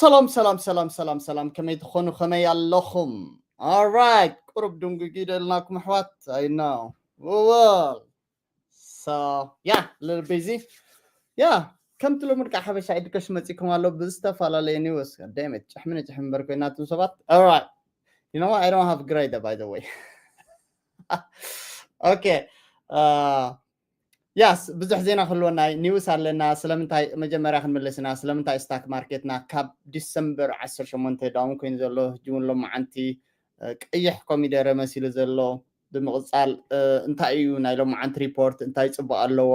ሰላም ሰላም ሰላም ሰላም ሰላም፣ ከመይ ትኾኑ? ከመይ ኣለኹም? Alright፣ ቁሩብ ድንጉጊ ደልናኩም ኣሕዋት። I know well። So yeah, little busy. Yeah, ከምቲ ልሙድ ከዓ ሓበሻ ኤዱኬሽን መፂኩም ኣሎ ብዝተፈላለየ ኒውስ። Damn it፣ ጭሕሚ ንጭሕሚ እምበር ኮይናትም ሰባት። Alright, you know what? I don't have grade, by the way. Okay. Yes, ብዙሕ ዜና ክህልወና እዩ። ኒውስ ኣለና። ስለምንታይ መጀመርያ ክንምልስ ኢና? ስለምንታይ ስታክ ማርኬትና ካብ ዲሰምበር ዓሰርተ ሸሞንተ ዳውን ኮይኑ ዘሎ፣ ሕጂ እውን ሎማዓንቲ ቀይሕ ኮሚደረ መሲሉ ዘሎ? ብምቕፃል እንታይ እዩ ናይ ሎማዓንቲ ሪፖርት? እንታይ ፅቡቅ ኣለዎ?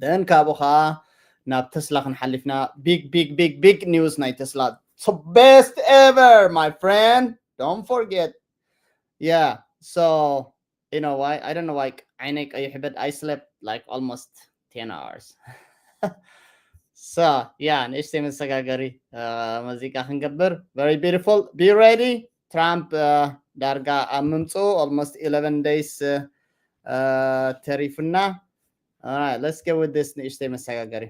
Then ካብኡ ከዓ ናብ ተስላ ክንሓልፍና። Big big big big news ናይ ተስላ. So best ever, my friend, don't forget. Yeah, so you know why? I don't know why. ዓይነይ ቀይሑ፣ but I slept like almost ten hours. So yeah, ንእሽተይ መሰጋገሪ ሙዚቃ ክንገብር። Very beautiful, be ready. ትራምፕ ዳርጋ ኣብ ምምፅኡ almost eleven days ተሪፉና። Alright, let's go with this ንእሽተይ መሰጋገሪ።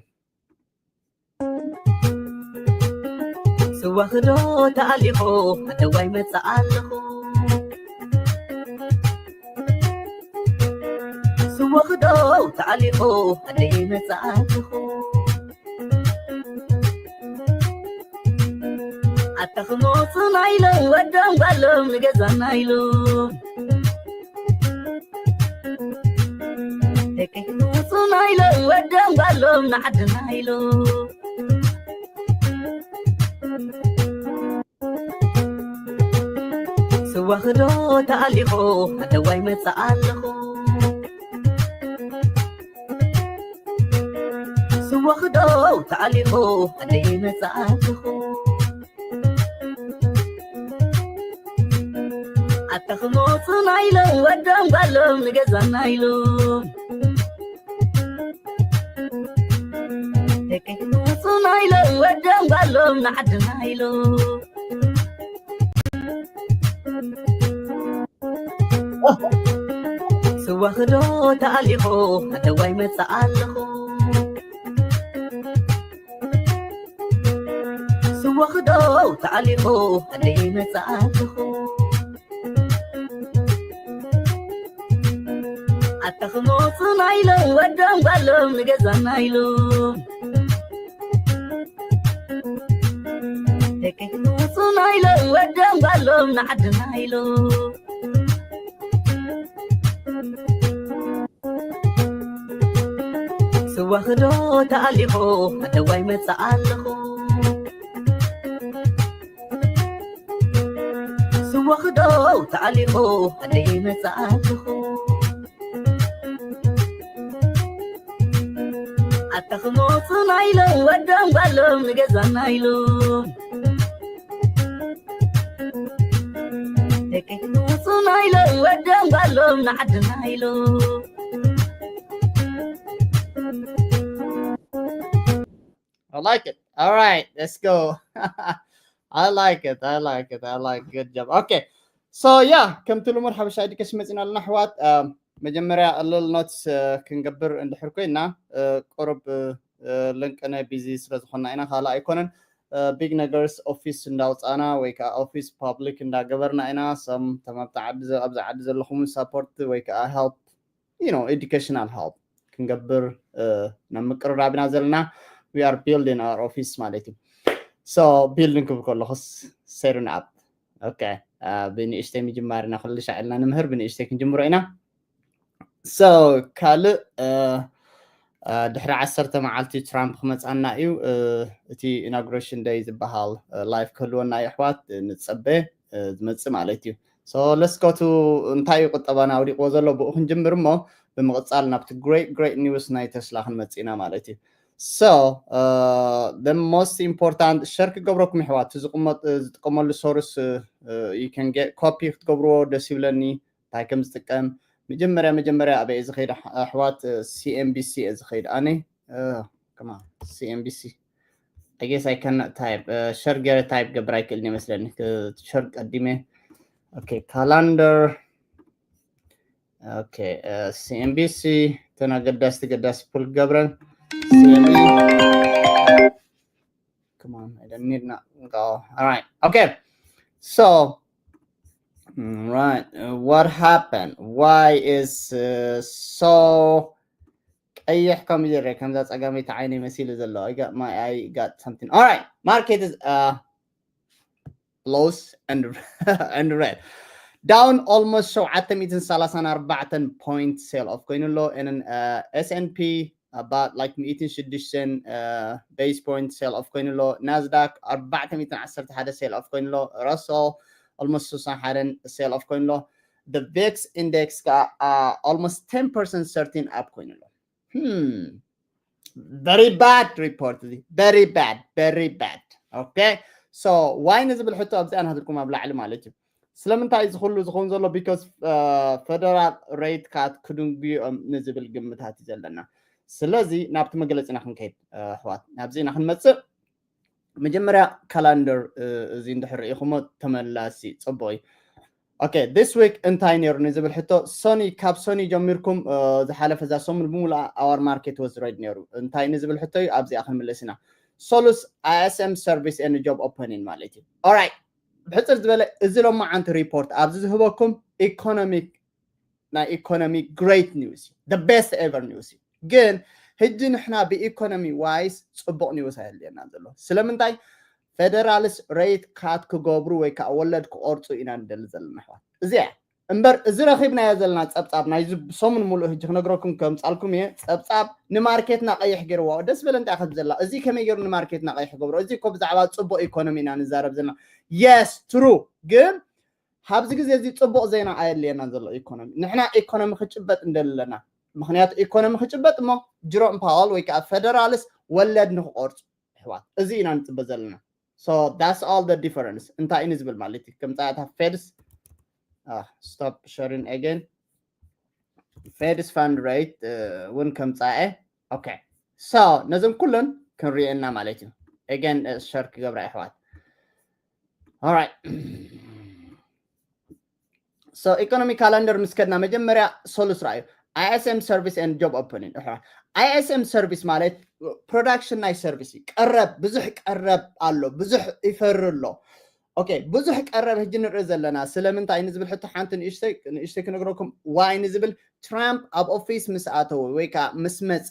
ስዋ ክዶ ተኣሊኹ ኣደዋይ መፅእ ኣለኹ። ስዋ ክዶ ተኣሊኹ ኣደይ መፅእ ኣለኹ። ኣታ ክመፁና ኢሎም ወዶም ጓሎም ንገዛና ኢሎም። ደቂ ክመፁና ኢሎም ወዶም ጓሎም ንዓድና ኢሎም። ስዋ ክዶ ተኣሊኹ ኣደዋይ መፅእ ኣለኹ። ስዋ ክዶ ተኣሊኹ ኣደይ መፅእ ኣለኹ። ኣታ ክመፁና ኢሎም ወዶም ጓሎም ንገዛና ኢሎም። ደቂ ክመፁና ኢሎም ወዶም ጓሎም ንዓድና ኢሎም። ስዋ ክዶ ተኣሊኹ ኣደዋይ መፅእ ኣለኹ። ስዋ ክዶ ተኣሊኹ ኣደይ መፅእ ኣለኹ። ኣታ ክመፁና ኢሎም ወዶም ጓሎም ንገዛና ኢሎም። ደቂ ክመፁና ኢሎም ወዶም ጓሎም ንዓድና ኢሎም። ስዋ ክዶ ተኣሊኹ ኣደዋይ መፅእ ኣለኹ። ስዋ ክዶ ተኣሊኹ ኣደይ መፅእ ኣለኹ። ኣታ ክመፁና ኢሎም ወዶም ጓሎም ንገዛና ኢሎም። ደቂ ክመፁና ኢሎም ወዶም ጓሎም ንዓድና ኢሎም። I like it. All right, let's go. I like it. I like it. I like it. Good job. Okay. So yeah, ከምቲ ልሙድ ሓበሻ ኤዱኬሽን መፂና ኣለና ኣሕዋት። መጀመርያ a little notes ክንገብር እንድሕር ኮይና፣ ቁሩብ ልንቅነ ቢዚ ስለዝኾና ኢና፣ ካልእ ኣይኮነን። ቢግ ነገርስ ኦፊስ እንዳውፃና ወይ ከዓ ኦፊስ ፓብሊክ እንዳገበርና ኢና። ሰም ተም ኣብዚ ዓዲ ዘለኹም ሳፖርት ወይ ከዓ ሄልፕ you know educational help ክንገብር ናብ ምቅርራብ ኢና ዘለና። We are building our office ማለት እዩ። So building ክብል ከለኹስ setting up። Okay, ብንእሽተይ ምጅማር ኢና፣ ኩሉ ሻዕ ኢልና ንምህር፣ ብንእሽተይ ክንጅምሮ ኢና። So ካልእ ድሕሪ ዓሰርተ መዓልቲ ትራምፕ ክመፃና እዩ። እቲ inauguration day ዝበሃል ላይፍ ክህልወና እዩ ኣሕዋት፣ ንፀበ ዝመፅእ ማለት እዩ። So let's go to እንታይ እዩ ቁጠባና ኣውዲቕዎ ዘሎ፣ ብኡ ክንጅምር እሞ ብምቕፃል ናብቲ great great news ናይ ተስላ ክንመፅእ ኢና ማለት እዩ። So the most important ሸር ክገብረኩም ኣሕዋት፣ ዝጥቀመሉ ሶርስ you can get copy ክትገብርዎ ደስ ይብለኒ። እንታይ ከም ዝጥቀም መጀመርያ መጀመርያ ኣበይ እዚ ከይደ ኣሕዋት፣ CNBC እዚ ከይደ ኣነ። Come on, CNBC. I guess I cannot type. Share ገይረ ታይፕ ገብር ኣይክእልን ይመስለኒ። Share ቀዲመ። Okay, calendar. Okay, CNBC እተን ኣገዳስቲ ገዳሲ ፑል ገብረን። come on, I don't need not go. All right, okay. So, mm, right, uh, what happened? Why is uh, so? ቀይሕ ኮምፒውተር ከምዛ ጸጋመይቲ ዓይነይ መሲሉ ዘሎ። I got my I got something. All right, market is uh loss and and red. Down almost ሸውዓተ ሚእትን ሰላሳን ኣርባዕተን point sell off ኮይኑ ኣሎ። And uh, S and P about like ሚእትን ሽዱሽተን uh, base point sell off ኮይኑ ኣሎ። ናስዳክ ኣርባዕተ ሚእትን ዓሰርተ ሓደ sell off ኮይኑ ኣሎ። Russell almost ስሳን ሓደን sell off ኮይኑ ኣሎ። The VIX index ከዓ uh, almost ten percent thirteen up ኮይኑ ኣሎ። Hmm. Very bad report እዚ. Very bad, very bad. Okay. So why ንዝብል ሕቶ ኣብዚኣ ናትልኩም ኣብ ላዕሊ ማለት እዩ። ስለምንታይ እዚ ኩሉ ዝኸውን ዘሎ? Because uh, federal rate cut ክድንጉዮም ንዝብል ግምታት እዩ ዘለና። ስለዚ ናብቲ መግለፂና ክንከይድ uh, ኣሕዋት ናብዚ ኢና ክንመፅእ። መጀመርያ ካላንደር እዚ እንድሕር ርኢኹሞ ተመላሲ ፅቡቅ እዩ። Okay, this week እንታይ ነይሩ ንዝብል ሕቶ፣ ሶኒ፣ ካብ ሶኒ ጀሚርኩም ዝሓለፈ እዛ ሰሙን ብምሉኣ our market was red ነይሩ። እንታይ ንዝብል ሕቶ እዩ ኣብዚኣ ክንምለስ ኢና። ሶሉስ I S M service and job opening ማለት እዩ። Alright፣ ብሕፅር ዝበለ እዚ ሎማዓንቲ ሪፖርት ኣብዚ ዝህበኩም ኢኮኖሚክ ናይ ኢኮኖሚ great news፣ the best ever news እዩ። ግን ሕጂ ንሕና ብኢኮኖሚ wise ፅቡቅ news ኣየድልየና ዘሎ። ስለምንታይ? Federals rate cut ክገብሩ ወይ ከዓ ወለድ ክቆርፁ ኢና ንደሊ ዘለና ኣሕዋት። እዚኣ እምበር እዚ ረኺብናዮ ዘለና ፀብፃብ ናይ ሰሙን ሙሉእ ሕጂ ክነግረኩም ከምፃልኩም እየ። ፀብፃብ ንማርኬትና ቀይሕ ገይርዋ። ደስ በለ እንታይ ከት ዘላ እዚ ከመይ ገይሩ ንማርኬትና ቀይሕ ገብሮ? እዚ እኮ ብዛዕባ ፅቡቅ ኢኮኖሚ ኢና ንዛረብ ዘለና። Yes, true። ግን ኣብዚ ግዜ እዚ ፅቡቅ ዜና ኣየድልየናን ዘሎ ኢኮኖሚ። ንሕና ኢኮኖሚ ክጭበጥ እንደለና፣ ምክንያቱ ኢኮኖሚ ክጭበጥ እሞ ጅሮም ፓወል ወይ ከዓ ፌደራልስ ወለድ ንክቆርፁ ኣሕዋት፣ እዚ ኢና ንፅበ ዘለና። So that's all the difference። እንታይ እዩ ዝብል ማለት እዩ? ከምፃታ ፌድስ stop sharing again። Fed's fund rate እውን ከምፃኤ። Okay, so ነዞም ኩለን ክንሪኤና ማለት እዩ። Again share ክገብራ ኣሕዋት። Alright, so ኢኮኖሚ ካላንደር ምስ ከድና መጀመርያ ሶሉስ ረኣዩ። I S M service and job opening። I S M service ማለት production ናይ ሰርቪስ እዩ። ቀረብ ብዙሕ ቀረብ ኣሎ፣ ብዙሕ ይፈሪ ኣሎ። Okay፣ ብዙሕ ቀረብ ሕጂ ንርኢ ዘለና። ስለምንታይ ንዝብል ሕቶ ሓንቲ ንእሽተይ ንእሽተይ ክነግረኩም። Why ንዝብል ትራምፕ ኣብ ኦፊስ ምስ ኣተወ ወይ ከዓ ምስ መፀ፣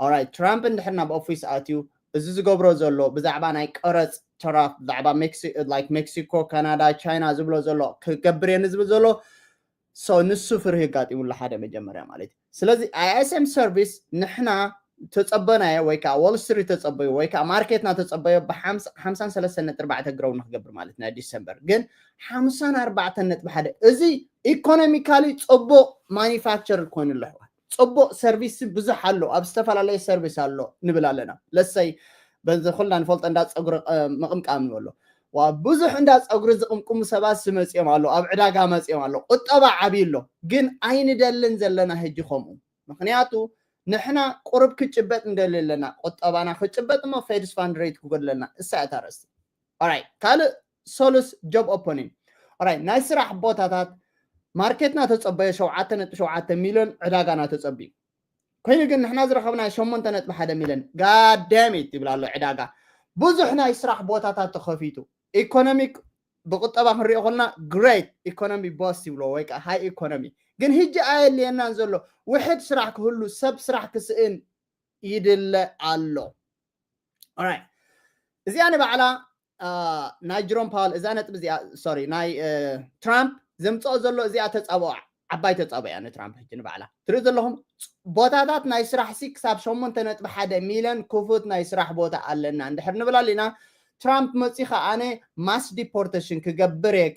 Alright፣ ትራምፕ እንድሕር ናብ ኦፊስ ኣትዩ እዚ ዝገብሮ ዘሎ ብዛዕባ ናይ ቀረፅ ተራፍ ብዛዕባ like ሜክሲኮ፣ ካናዳ፣ ቻይና ዝብሎ ዘሎ ክገብር እየ ንዝብል ዘሎ ንሱ ፍርሂ ኣጋጢሙሉ ሓደ መጀመርያ ማለት እዩ። ስለዚ I S M service ንሕና ተፀበናዮ ወይ ከዓ ዎል ስትሪት ተፀበዩ ወይ ከዓ ማርኬትና ተፀበዮ ብሓምሳን ሰለስተን ነጥቢ ኣርባዕተ ግረው ንክገብር ማለት ናይ ዲሰምበር ግን ሓምሳን ኣርባዕተን ነጥቢ ሓደ። እዚ ኢኮኖሚካሊ ፅቡቅ ማኒፋክቸር ኮይኑ ኣሎ ኣሕዋት። ፅቡቅ ሰርቪስ ብዙሕ ኣሎ፣ ኣብ ዝተፈላለየ ሰርቪስ ኣሎ ንብል ኣለና። ለሰይ በዚ ኩልና ንፈልጦ እንዳ ፀጉሪ ምቕምቃም ኣሎ። ብዙሕ እንዳ ፀጉሪ ዝቕምቅሙ ሰባት ዝመፅኦም ኣሎ፣ ኣብ ዕዳጋ መፅኦም ኣሎ። ቁጠባ ዓብይ ኣሎ፣ ግን ኣይንደልን ዘለና ሕጂ ከምኡ። ምክንያቱ ንሕና ቁሩብ ክጭበጥ እንደሊ ኣለና። ቁጠባና ክጭበጥ እሞ ፌድስ ፋንድ ሬት ክጎድለና እሳ እታ ርእስቲ። Alright፣ ካልእ ሶሉስ ጆብ ኦፖኒንግ። Alright፣ ናይ ስራሕ ቦታታት ማርኬትና ተጸበዮ ሸውዓተ ነጥቢ ሸውዓተ ሚልዮን ዕዳጋና ተጸብዩ ኮይኑ ግን ንሕና ዝረኸብና ሸሞንተ ነጥቢ ሓደ ሚልዮን። God damn it ይብል ኣሎ ዕዳጋ። ብዙሕ ናይ ስራሕ ቦታታት ተኸፊቱ። ኢኮኖሚክ ብቁጠባ ክንሪኦ ከለና ግሬት ኢኮኖሚ ቦስ ይብሎ ወይ ከዓ ሃይ ኢኮኖሚ። ግን ህጂ ኣየድልየናን ዘሎ ውሕድ ስራሕ ክህሉ ሰብ ስራሕ ክስእን ይድለ ኣሎ። Alright፣ እዚኣ ንባዕላ ናይ ጅሮም ፓወል እዛ ነጥቢ እዚኣ ሶሪ ናይ ትራምፕ ዘምፅኦ ዘሎ እዚኣ ተፃብኦ ዓባይ ተፃብኦ እያ ንትራምፕ። ሕጂ ንባዕላ ትርኢ ዘለኹም ቦታታት ናይ ስራሕ ሲ ክሳብ ሸሞንተ ነጥቢ ሓደ ሚልዮን ክፉት ናይ ስራሕ ቦታ ኣለና እንድሕር ንብል ኣሊና። ትራምፕ መፂ ከዓነ ማስ ዲፖርቴሽን ክገብር እየ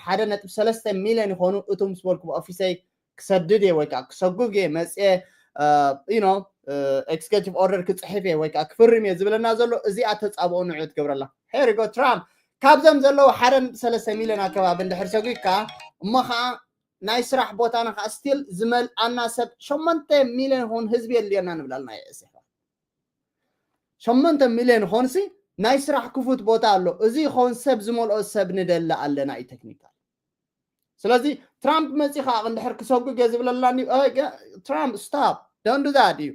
ሓደ ነጥቢ ሰለስተ ሚልዮን ይኾኑ እቶም ዝበልኩ ብኦፊሰይ ክሰድድ እየ ወይ ከዓ ክሰጉግ እየ መፅየ ኖ ኤክስኪዩቲቭ ኦርደር ክፅሕፍ እየ ወይ ከዓ ክፍርም እየ ዝብለና ዘሎ እዚኣ ተፃብኦ ንዑ ትገብረላ። ሄሪጎ ትራምፕ ካብዞም ዘለዉ ሓደ ነጥቢ ሰለስተ ሚልዮን ኣከባቢ እንድሕር ሰጉግካ እሞ ከዓ ናይ ስራሕ ቦታና ከዓ ስቲል ዝመልኣና ሰብ ሸሞንተ ሚልዮን ይኸውን ህዝቢ የድልየና ንብላልና የእስሕዋ። ሸሞንተ ሚልዮን ይኾንሲ ናይ ስራሕ ክፉት ቦታ ኣሎ። እዚ ይኸውን ሰብ ዝመልኦ ሰብ ንደሊ ኣለና እዩ ቴክኒካል። ስለዚ ትራምፕ መፂ ከዓ እንድሕር ክሰጉግ እየ ዝብለላ ትራምፕ ስታፕ ዶንት ዱ ዛት እዩ።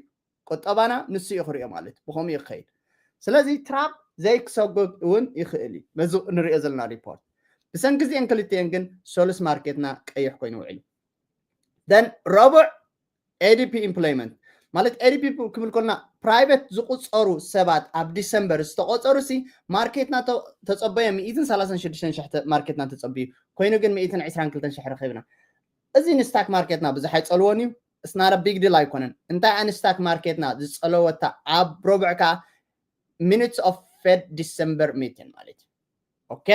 ቁጠባና ንሱ እዩ ክሪኦ ማለት ብከምኡ እዩ ክኸይድ። ስለዚ ትራምፕ ዘይክሰጉግ እውን ይኽእል እዩ። ነዚ ንሪኦ ዘለና ሪፖርት ብሰንኪ እዚአን ክልቲአን ግን ሰሉስ ማርኬትና ቀይሕ ኮይኑ ውዒሉ። ደን ረቡዕ ኤዲፒ ኢምፕሎይመንት ማለት ኤዲፒ ክብል ከልና ፕራይቬት ዝቁፀሩ ሰባት ኣብ ዲሰምበር ዝተቆፀሩ ሲ ማርኬትና ተፀበዮ ሚእትን ሰላሳን ሽዱሽተን ሽሕ ማርኬትና ተፀብዩ ኮይኑ ግን ሚእትን ዕስራን ክልተን ሽሕ ረኺብና። እዚ ንስታክ ማርኬትና ብዙሕ ኣይፀልዎን እዩ። እስናረ ቢግ ዲል ኣይኮነን። እንታይ ኣን ስታክ ማርኬትና ዝፀለወታ ኣብ ረቡዕ ከዓ ሚኒትስ ኦፍ ፌድ ዲሰምበር ሚቲን ማለት እዩ። ኦኬ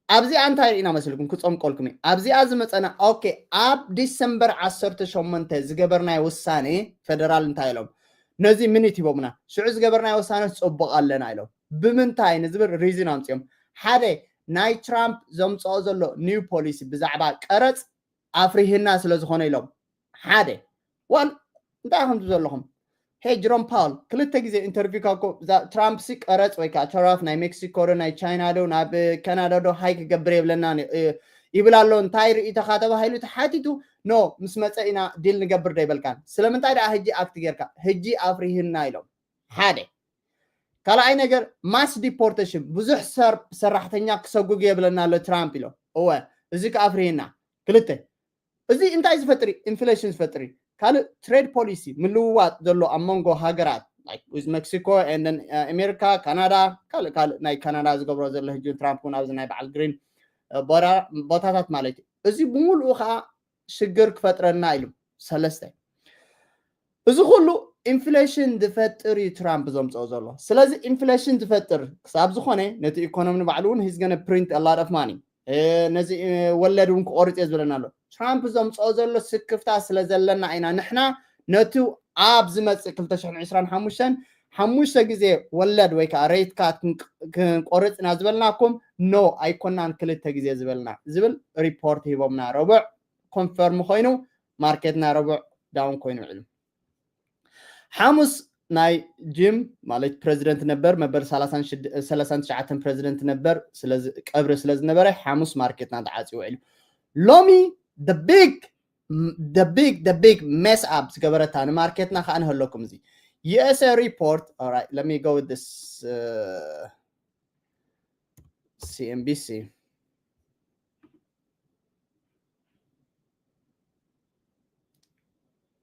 ኣብዚኣ እንታይ ርኢና መስልኩም ክፀምቀልኩም እዩ ኣብዚኣ ዝመፀና ኦኬ ኣብ ዲሰምበር ዓሰርተ ሸሞንተ ዝገበርናይ ውሳኔ ፌደራል እንታይ ኢሎም ነዚ ሚኒት ሂቦምና ሽዑ ዝገበርናይ ውሳኔ ፅቡቅ ኣለና ኢሎም ብምንታይ ንዝብል ሪዝን ኣምፅኦም ሓደ ናይ ትራምፕ ዘምፅኦ ዘሎ ኒው ፖሊሲ ብዛዕባ ቀረፅ ኣፍሪህና ስለ ዝኾነ ኢሎም ሓደ ዋን እንታይ ከም ዘለኹም ሄ ጅሮም ፓውል ክልተ ግዜ ኢንተርቪው ካብ ትራምፕ ሲ ቀረፅ ወይ ከዓ ተራፍ ናይ ሜክሲኮ ዶ ናይ ቻይና ዶ ናብ ካናዳ ዶ ሃይ ክገብር የብለና ይብል ኣሎ እንታይ ርእይቶኻ ተባሂሉ ተሓቲቱ ኖ ምስ መፀ ኢና ዲል ንገብር ዶ ይበልካን ስለምንታይ ደኣ ህጂ ኣክት ጌርካ ህጂ ኣፍሪህና ኢሎም ሓደ ካልኣይ ነገር ማስ ዲፖርቴሽን ብዙሕ ሰብ ሰራሕተኛ ክሰጉግ የብለና ኣሎ ትራምፕ ኢሎም እወ እዚ ከኣፍርየና ክልተ እዚ እንታይ ዝፈጥር ኢንፍሌሽን ዝፈጥር ካልእ ትሬድ ፖሊሲ ምልውዋጥ ዘሎ ኣብ መንጎ ሃገራት ሜክሲኮ ኣሜሪካ ካናዳ ካልእ ካልእ ናይ ካናዳ ዝገብሮ ዘሎ ህጂ ትራምፕ እውን ኣብዚ ናይ በዓል ግሪን ቦታታት ማለት እዩ እዚ ብምሉኡ ከዓ ሽግር ክፈጥረና ኢሉ ሰለስተ እዚ ኩሉ ኢንፍሌሽን ዝፈጥር እዩ ትራምፕ ዘምፅኦ ዘሎ ስለዚ ኢንፍሌሽን ዝፈጥር ክሳብ ዝኾነ ነቲ ኢኮኖሚ ንባዕሉ እውን ሂዝ ገነ ፕሪንት ላት ኦፍ ማኒ ነዚ ወለድ እውን ክቆርፅ እየ ዝብለና ኣሎ ትራምፕ ዘምፅኦ ዘሎ ስክፍታ ስለ ዘለና ኢና ንሕና ነቲ ኣብ ዝመፅእ ክልተ ሽሕን ዕስራን ሓሙሽተን ሓሙሽተ ግዜ ወለድ ወይ ከዓ ሬት ካት ክንቆርፅ ኢና ዝበልናኩም ኖ ኣይኮናን ክልተ ግዜ ዝበልና ዝብል ሪፖርት ሂቦምና ረቡዕ ኮንፈርም ኮይኑ ማርኬትና ረቡዕ ዳውን ኮይኑ ውዕሉ ሓሙስ ናይ ጂም ማለት ፕሬዚደንት ነበር መበል ሰላሳን ትሽዓተን ፕሬዚደንት ነበር ቀብሪ ስለ ዝነበረ ሓሙስ ማርኬትና ተዓፂ ውዕሉ ሎሚ big big big mess up ዝገበረታ ንማርኬትና ከዓ ንህለኩም እዚ USA report let me go with this uh, CNBC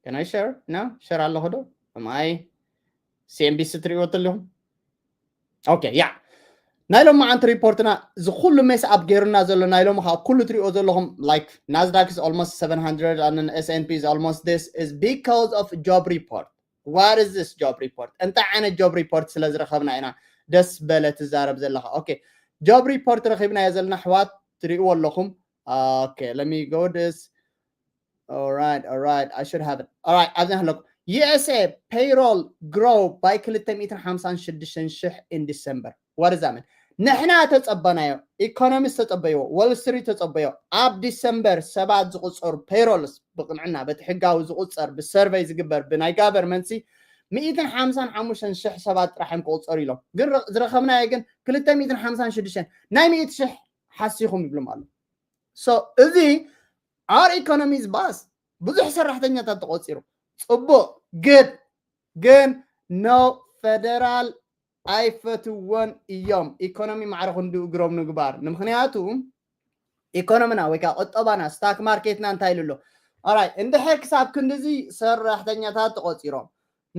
Can I share? No? Share ኣለኹ ዶ? Am I CNBC ትሪእዎ ኣለኹም? Okay, yeah. ናይ ሎም መዓንቲ ሪፖርትና ዝኩሉ ሜስ ኣብ ገይሩና ዘሎ ናይ ሎም ከዓ ኩሉ ትሪእዎ ዘለኹም like Nasdaq is almost seven hundred and S&P is almost this is because of job report. What is this job report? እንታይ ዓይነት job report ስለ ዝረኸብና ኢና ደስ በለ ትዛረብ ዘለኻ? Okay, job report ረኺብናዮ ዘለና ኣሕዋት ትሪእዎ ኣለኹም። Okay, let me go this. All right, all right. I should have it. All right, ኣብዚኣ ኣለኩ። USA payroll grow by ክልተ ሚእትን ሓምሳን ሽዱሽተን ሽሕ in December. What does that mean? ንሕና ተጸበናዮ፣ ኢኮኖሚስት ተጸበይዎ፣ ወል ስትሪት ተጸበዮ፣ ኣብ ዲሰምበር ሰባት ዝቁጸሩ ፔሮልስ ብቅንዕና በቲ ሕጋዊ ዝቁጸር ብሰርቨይ ዝግበር ብናይ ጋቨርመንት ሲ ሚእትን ሓምሳን ሓሙሽተን ሽሕ ሰባት ጥራሕ እዮም ክቁጸሩ ኢሎም። ግን ዝረኸብናዮ ግን ክልተ ሚእትን ሓምሳን ሽዱሽተን ናይ ሚእቲ ሽሕ ሓሲኹም ይብሎም ኣሎ። So እዚ our economy is bust ብዙሕ ሰራሕተኛታት ተቆፂሩ ፅቡቅ good ግን no ፌደራል ኣይፈትዎን እዮም ኢኮኖሚ ማዕረ ክንዲ እግሮም ንግባር ንምክንያቱ ኢኮኖሚና ወይ ከዓ ቁጠባና ስታክ ማርኬትና እንታይ ኢሉ ኣሎ ኣራይ እንድሕር ክሳብ ክንድዚ ሰራሕተኛታት ተቆፂሮም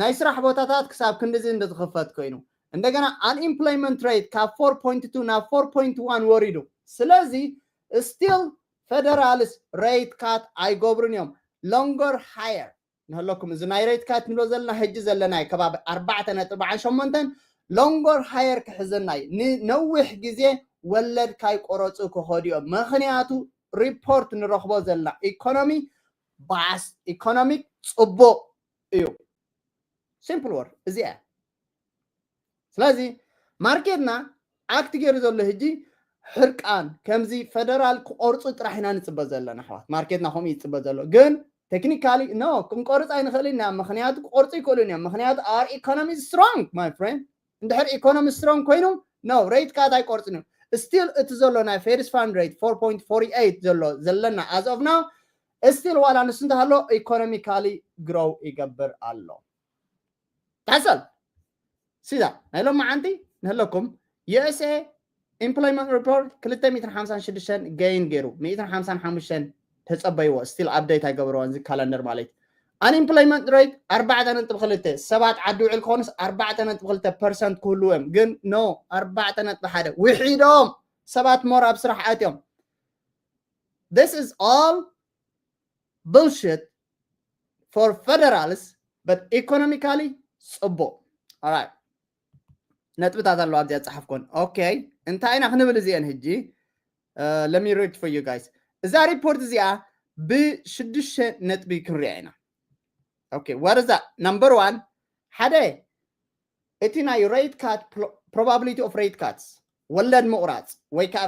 ናይ ስራሕ ቦታታት ክሳብ ክንድዚ እንድትኽፈት ኮይኑ እንደገና unemployment rate ካብ four point two ናብ four point one ወሪዱ ስለዚ still federals rate cut ኣይገብሩን እዮም longer hire ንህለኩም እዚ ናይ rate cut ንብሎ ዘለና ሕጂ ዘለና እዩ ከባቢ ኣርባዕተ ነጥቢ ሸሞንተን longer hire ክሕዘና እዩ ንነዊሕ ግዜ ወለድ ካይቆረፁ ክኸዱ እዮም ምክንያቱ ሪፖርት ንረኽቦ ዘለና ኢኮኖሚ ባስ ኢኮኖሚክ ፅቡቅ እዩ simple word እዚኣ ስለዚ ማርኬትና ኣክት ገይሩ ዘሎ ሕጂ ሕርቃን ከምዚ ፈደራል ክቆርፁ ጥራሕ ኢና ንፅበ ዘለና ኣሕዋት ማርኬትና ከምኡ ይፅበ ዘሎ ግን ቴክኒካሊ ኖ ክንቆርፅ ኣይንኽእል ኢና ምክንያቱ ክቆርፁ ይክእሉን እዮም ምክንያቱ our economy strong my friend እንድሕር economy strong ኮይኑ no rate cut ኣይቆርፅን እዩ still እቲ ዘሎ ናይ fed fund rate four point four eight ዘሎ ዘለና as of now still ዋላ ንሱ እንተሃሎ economically grow ይገብር ኣሎ that's all ሲዛ ናይ ሎም መዓንቲ ንህለኩም USA employment report ክልተ ሚእትን ሓምሳን ሽዱሽተን gain ገይሩ፣ ሚእትን ሓምሳን ሓሙሽተን ተጸበይዎ፣ still update ኣይገበርዎን እዚ calendar ማለት። Unemployment rate ኣርባዕተ ነጥቢ ክልተ፣ ሰባት ዓዲ ውዕል ክኾኑስ ኣርባዕተ ነጥቢ ክልተ percent ክህልዎም፣ ግን no፣ ኣርባዕተ ነጥቢ ሓደ። ውሒዶም ሰባት more ኣብ ስራሕ ኣትዮም። This is all bullshit for federals, but economically ጽቡቕ። Alright፣ ነጥብታት ኣለዋ ኣብዚኣ ዝጸሓፍኮን። Okay፣ እንታይ ኢና ክንብል እዚአን ሕጂ? Let me read for you guys። እዛ ሪፖርት እዚኣ ብሽዱሽተ ነጥቢ ክንሪኣ ኢና። Okay፣ what is that? Number one፣ ሓደ፣ እቲ ናይ rate cut፣ probability of rate cuts፣ ወለድ ምቑራጽ ወይ ከዓ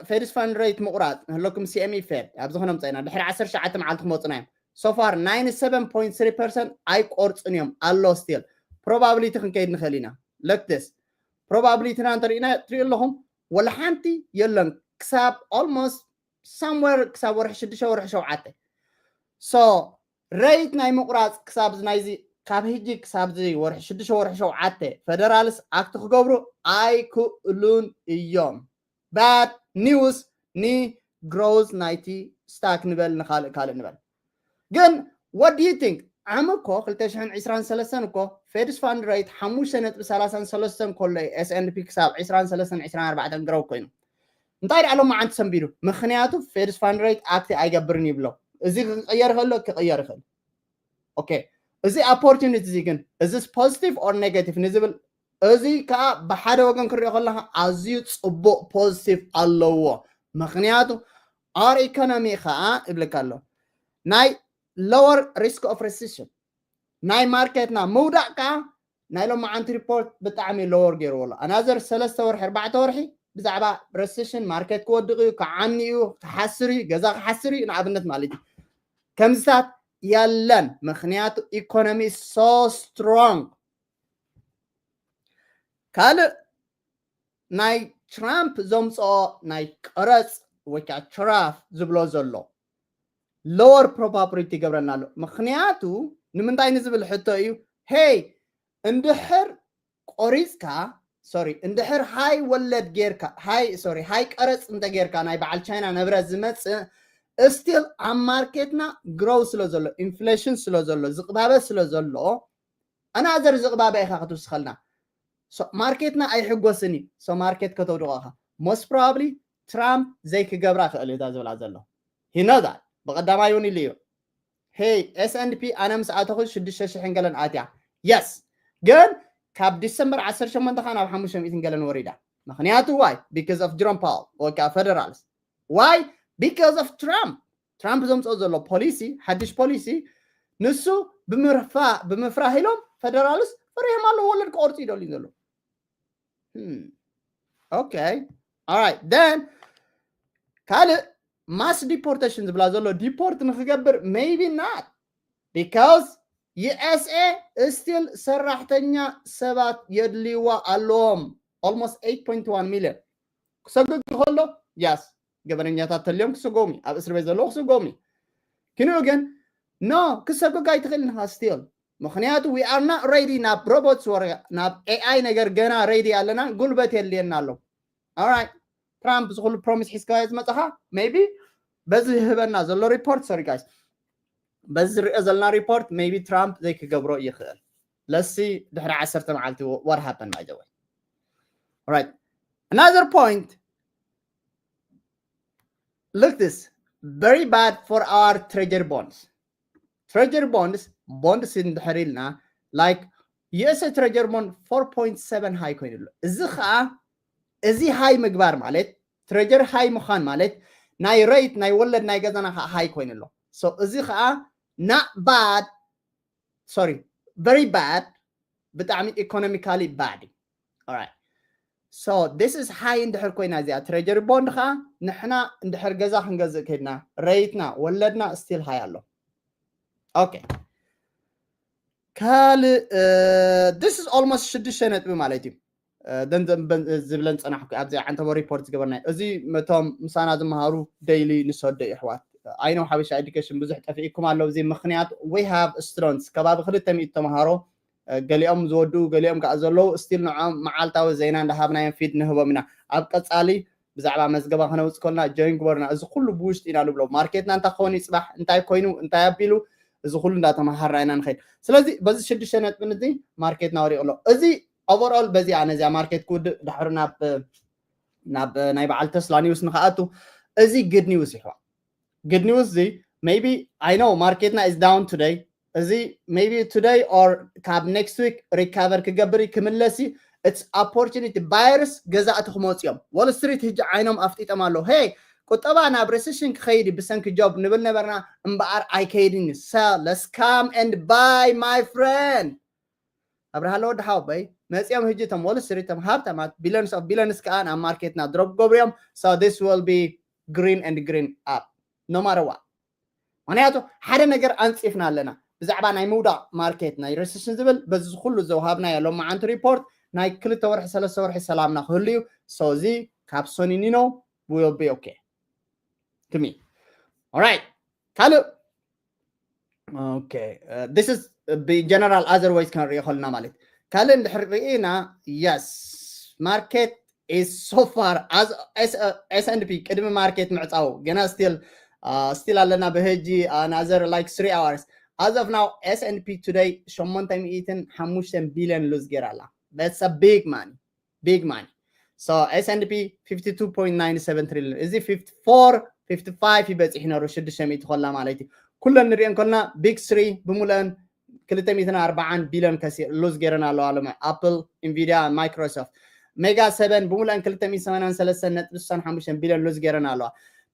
Fed fund rate ምቑራጽ ንህለኩም፣ CME Fed ኣብ ዝኾነ ምጻኢና ድሕሪ ዓሰርተ ትሽዓተ መዓልቲ ክመጹና እዮም። So far ninety seven point three percent ኣይቆርጽን እዮም ኣሎ። Still probability ክንከይድ ንኽእል ኢና። Look this፣ probability ና እንተሪእና ትሪኡ ኣለኹም፣ ወላ ሓንቲ የለን ክሳብ almost somewhere ክሳብ ወርሒ ሽዱሽተ፣ ወርሒ ሸውዓተ። So rate ናይ ምቑራጽ ክሳብ ናይዚ፣ ካብ ሕጂ ክሳብ እዚ ወርሒ ሽዱሽተ፣ ወርሒ ሸውዓተ federals act ክገብሩ ኣይክእሉን እዮም። Bad news ን growth ናይቲ stock ንበል፣ ንኻልእ ካልእ ንበል። ግን what do you think? ዓሚ እኮ ክልተ ሽሕን ዕስራን ሰለስተን እኮ Fed fund rate ሓሙሽተ ነጥቢ ሰላሳን ሰለስተን ከሎ እዩ S and P ክሳብ ዕስራን ሰለስተን ዕስራን ኣርባዕተን grow ኮይኑ። እንታይ ደኣ ሎማዓንቲ ሰንቢዱ? ምኽንያቱ Fed fund rate act ኣይገብርን ይብሎ። እዚ ክቕየር ከሎ ክቕየር ይኽእል። Okay፣ እዚ opportunity እዚ ግን፣ እዚስ positive or negative ንዝብል፣ እዚ ከዓ ብሓደ ወገን ክሪኦ ከለካ ኣዝዩ ጽቡቕ positive ኣለዎ። ምኽንያቱ our economy ከዓ ይብለካ ኣሎ ናይ lower risk of recession፣ ናይ ማርኬትና ምውዳቕ ከዓ ናይ ሎማዓንቲ ሪፖርት ብጣዕሚ lower ገይርዎ ኣሎ። Another ሰለስተ ወርሒ፣ ኣርባዕተ ወርሒ ብዛዕባ recession፣ ማርኬት ክወድቕ እዩ፣ ክዓኒ እዩ፣ ክሓስር እዩ፣ ገዛ ክሓስር እዩ ንኣብነት ማለት እዩ። ከምዚታት የለን፣ ምኽንያቱ economy is so strong። ካልእ ናይ ትራምፕ ዘምፅኦ ናይ ቀረፅ ወይ ከዓ tariff ዝብሎ ዘሎ lower probability ይገብረና ኣሎ። ምኽንያቱ ንምንታይ ንዝብል ሕቶ እዩ። Hey፣ እንድሕር ቆሪፅካ፣ sorry፣ እንድሕር high ወለድ ጌርካ፣ high፣ sorry፣ high ቀረፅ እንተ ጌርካ ናይ በዓል ቻይና ንብረት ዝመፅእ፣ still ኣብ ማርኬትና grow ስለ ዘሎ፣ inflation ስለ ዘሎ፣ ዝቕባበ ስለ ዘሎ፣ another ዝቕባበ ኢኻ ክትውስኸልና። So ማርኬትና ኣይሕጎስን እዩ። So ማርኬት ከተውድቖ ኢኻ። Most probably ትራምፕ ዘይክገብራ ክእል እታ ዝብላ ዘሎ። He know that። ብቐዳማይ እውን ኢሉ እዩ። Hey፣ S and P ኣነ ምስ ኣተኹ ሽዱሽተ ሽሕን ገለን ኣትያ። Yes፣ ግን ካብ ዲሰምበር ዓሰርተ ሸሞንተ ካብ ናብ ሓሙሽተ ሚእትን ገለን ወሪዳ። ምኽንያቱ why? Because of Jerome Powell ወይ ከዓ federals። Why? Because of ትራምፕ። ትራምፕ ዘምፅኦ ዘሎ ፖሊሲ፣ ሓድሽ ፖሊሲ፣ ንሱ ብምርፋ-፣ ብምፍራህ ኢሎም federals ፈሪሖም ኣለዉ፣ ወለድ ክቆርፁ ይደልዩ ዘለዉ። Hmm። Okay። Alright። Then ካልእ mass deportation ዝብላ ዘሎ፣ deport ንክገብር፣ maybe not, because USA still ሰራሕተኛ ሰባት የድልይዋ ኣለዎም። Almost eight point one million ክሰግግ ከሎ፣ yes፣ ገበነኛታት ተልዮም ክስጎሙ፣ ኣብ እስር ቤት ዘለዉ ክስጎሙ። ክንኡ ግን no፣ ክሰግግ ኣይትኽእልን ኢኻ still። ምኽንያቱ we are not ready ናብ robots ወረ ናብ A I ነገር ገና ready ኣለና፣ ጉልበት የድልየና ኣሎ። Alright፣ ትራምፕ ዝኹሉ promise ሒዝካዮ ዝመጻኻ፣ maybe በዚ ዝህበና ዘሎ ሪፖርት፣ sorry guys፣ በዚ ዝሪኦ ዘለና ሪፖርት maybe ትራምፕ ዘይክገብሮ ይኽእል። Let's see ድሕሪ ዓሰርተ መዓልቲ what happened, by the way። Alright፣ another point, look this, very bad for our treasury bonds። Treasury bonds፣ bonds እንድሕር ኢልና፣ like USA treasury bond four point seven high ኮይኑ ኣሎ። እዚ ከዓ፣ እዚ high ምግባር ማለት፣ treasury high ምዃን ማለት ናይ rate፣ ናይ ወለድ ናይ ገዛና ከዓ high ኮይኑ ኣሎ። So እዚ ከዓ not bad፣ sorry፣ very bad፣ ብጣዕሚ economically bad እዩ። Alright። So this is high እንድሕር ኮይና እዚኣ treasury bond ከዓ፣ ንሕና እንድሕር ገዛ ክንገዝእ ከድና፣ rate ና፣ ወለድና still high ኣሎ። Okay። ካልእ፣ this is almost ሽዱሽተ ነጥቢ ማለት እዩ። ደን ዝብለን ፀናሕኩ ኣብዚ ዓንተቦ ሪፖርት ዝገበርናዮ። እዚ መቶም ምሳና ዝመሃሩ daily ንሰዶ ይሕዋት። I know ሓበሻ education ብዙሕ ጠፊእኩም ኣሎ። እዚ ምኽንያት we have students፣ ከባቢ ክልተ ሚእቲ ተምሃሮ ገሊኦም ዝወድኡ ገሊኦም ከዓ ዘለዉ ስቲል ንዖም መዓልታዊ ዜና እንዳሃብናዮም ፊድ ንህቦም ኢና። ኣብ ቀፃሊ ብዛዕባ መዝገባ ከነውፅ ከልና ጆይን ግበሩና። እዚ ኩሉ ብውሽጢ ኢና ንብሎ። ማርኬትና እንታይ ክኸውን እዩ ፅባሕ፣ እንታይ ኮይኑ እንታይ ኣቢሉ፣ እዚ ኩሉ እንዳተመሃርና ኢና ንኸይድ። ስለዚ በዚ ሽዱሽተ ነጥብን እዚ ማርኬትና ወሪቑ ኣሎ። እዚ ኦቨርኦል በዚኣ ነዚኣ ማርኬት ክውድእ ድሕሪ ናብ ናብ ናይ በዓል ተስላ ኒውስ ንክኣቱ፣ እዚ ግድ ኒውስ ይሕዋ። ግድ ኒውስ እዚ maybe I know ማርኬትና is down today። እዚ maybe today or ካብ next week recover ክገብር እዩ፣ ክምለስ እዩ። It's opportunity buyers ገዛእቲ ክመፁ እዮም። Wall Street ህጂ ዓይኖም ኣፍጢጦም ኣለዉ። ሄይ ቁጠባ ናብ recession ክኸይድ እዩ ብሰንኪ ጆብ ንብል ነበርና እምበኣር ኣይከይድን እዩ። So let's come and buy my friend። ኣብርሃለ ወዲ ሓወቦይ መፂኦም ህጂ እቶም Wall Street እቶም ሃብታማት billions of billions ከዓ ናብ ማርኬትና ድሮፕ ገብርዮም። So this will be green and green up no matter what። ምክንያቱ ሓደ ነገር ኣንፂፍና ኣለና ብዛዕባ ናይ ምውዳቕ ማርኬት ናይ recession ዝብል በዚ ኩሉ ዘውሃብናዮ ሎማዓንቲ ሪፖርት ናይ ክልተ ወርሒ ሰለስተ ወርሒ ሰላምና ክህሉ እዩ። So እዚ ካብ ሶኒኒኖ will be okay to me. Alright ካልእ okay this is ብጀነራል otherwise ክንሪኦ ከለና ማለት ካልእ እንድሕር ርኢና yes market is so far as S and P ቅድሚ ማርኬት ምዕፃው ገና still still ኣለና ብህጂ another like three hours as of now S and P today ሸሞንተ ሚእትን ሓሙሽተን ቢልዮን ሉዝ ገይራ ኣላ። That's a big money big money. So S and P fifty two point nine seven trillion እዚ fifty four fifty five ይበፅሕ ነሩ ሽዱሽተ ሚእቲ ኮላ ማለት እዩ። ኩለን ንሪኦ እንኮልና big three ብምሉአን ክልተ ሚእትን ኣርባዓን ቢልዮን ከሲ ሉዝ ገይረን ኣለዋ ሎሚ ኣፕል ኢንቪድያ ማይክሮሶፍት። ሜጋ ሰበን ብምሉአን ክልተ ሚእትን ሰማንያን ሰለስተን ነጥቢ ስሳን ሓሙሽተን ቢልዮን ሉዝ ገይረን ኣለዋ።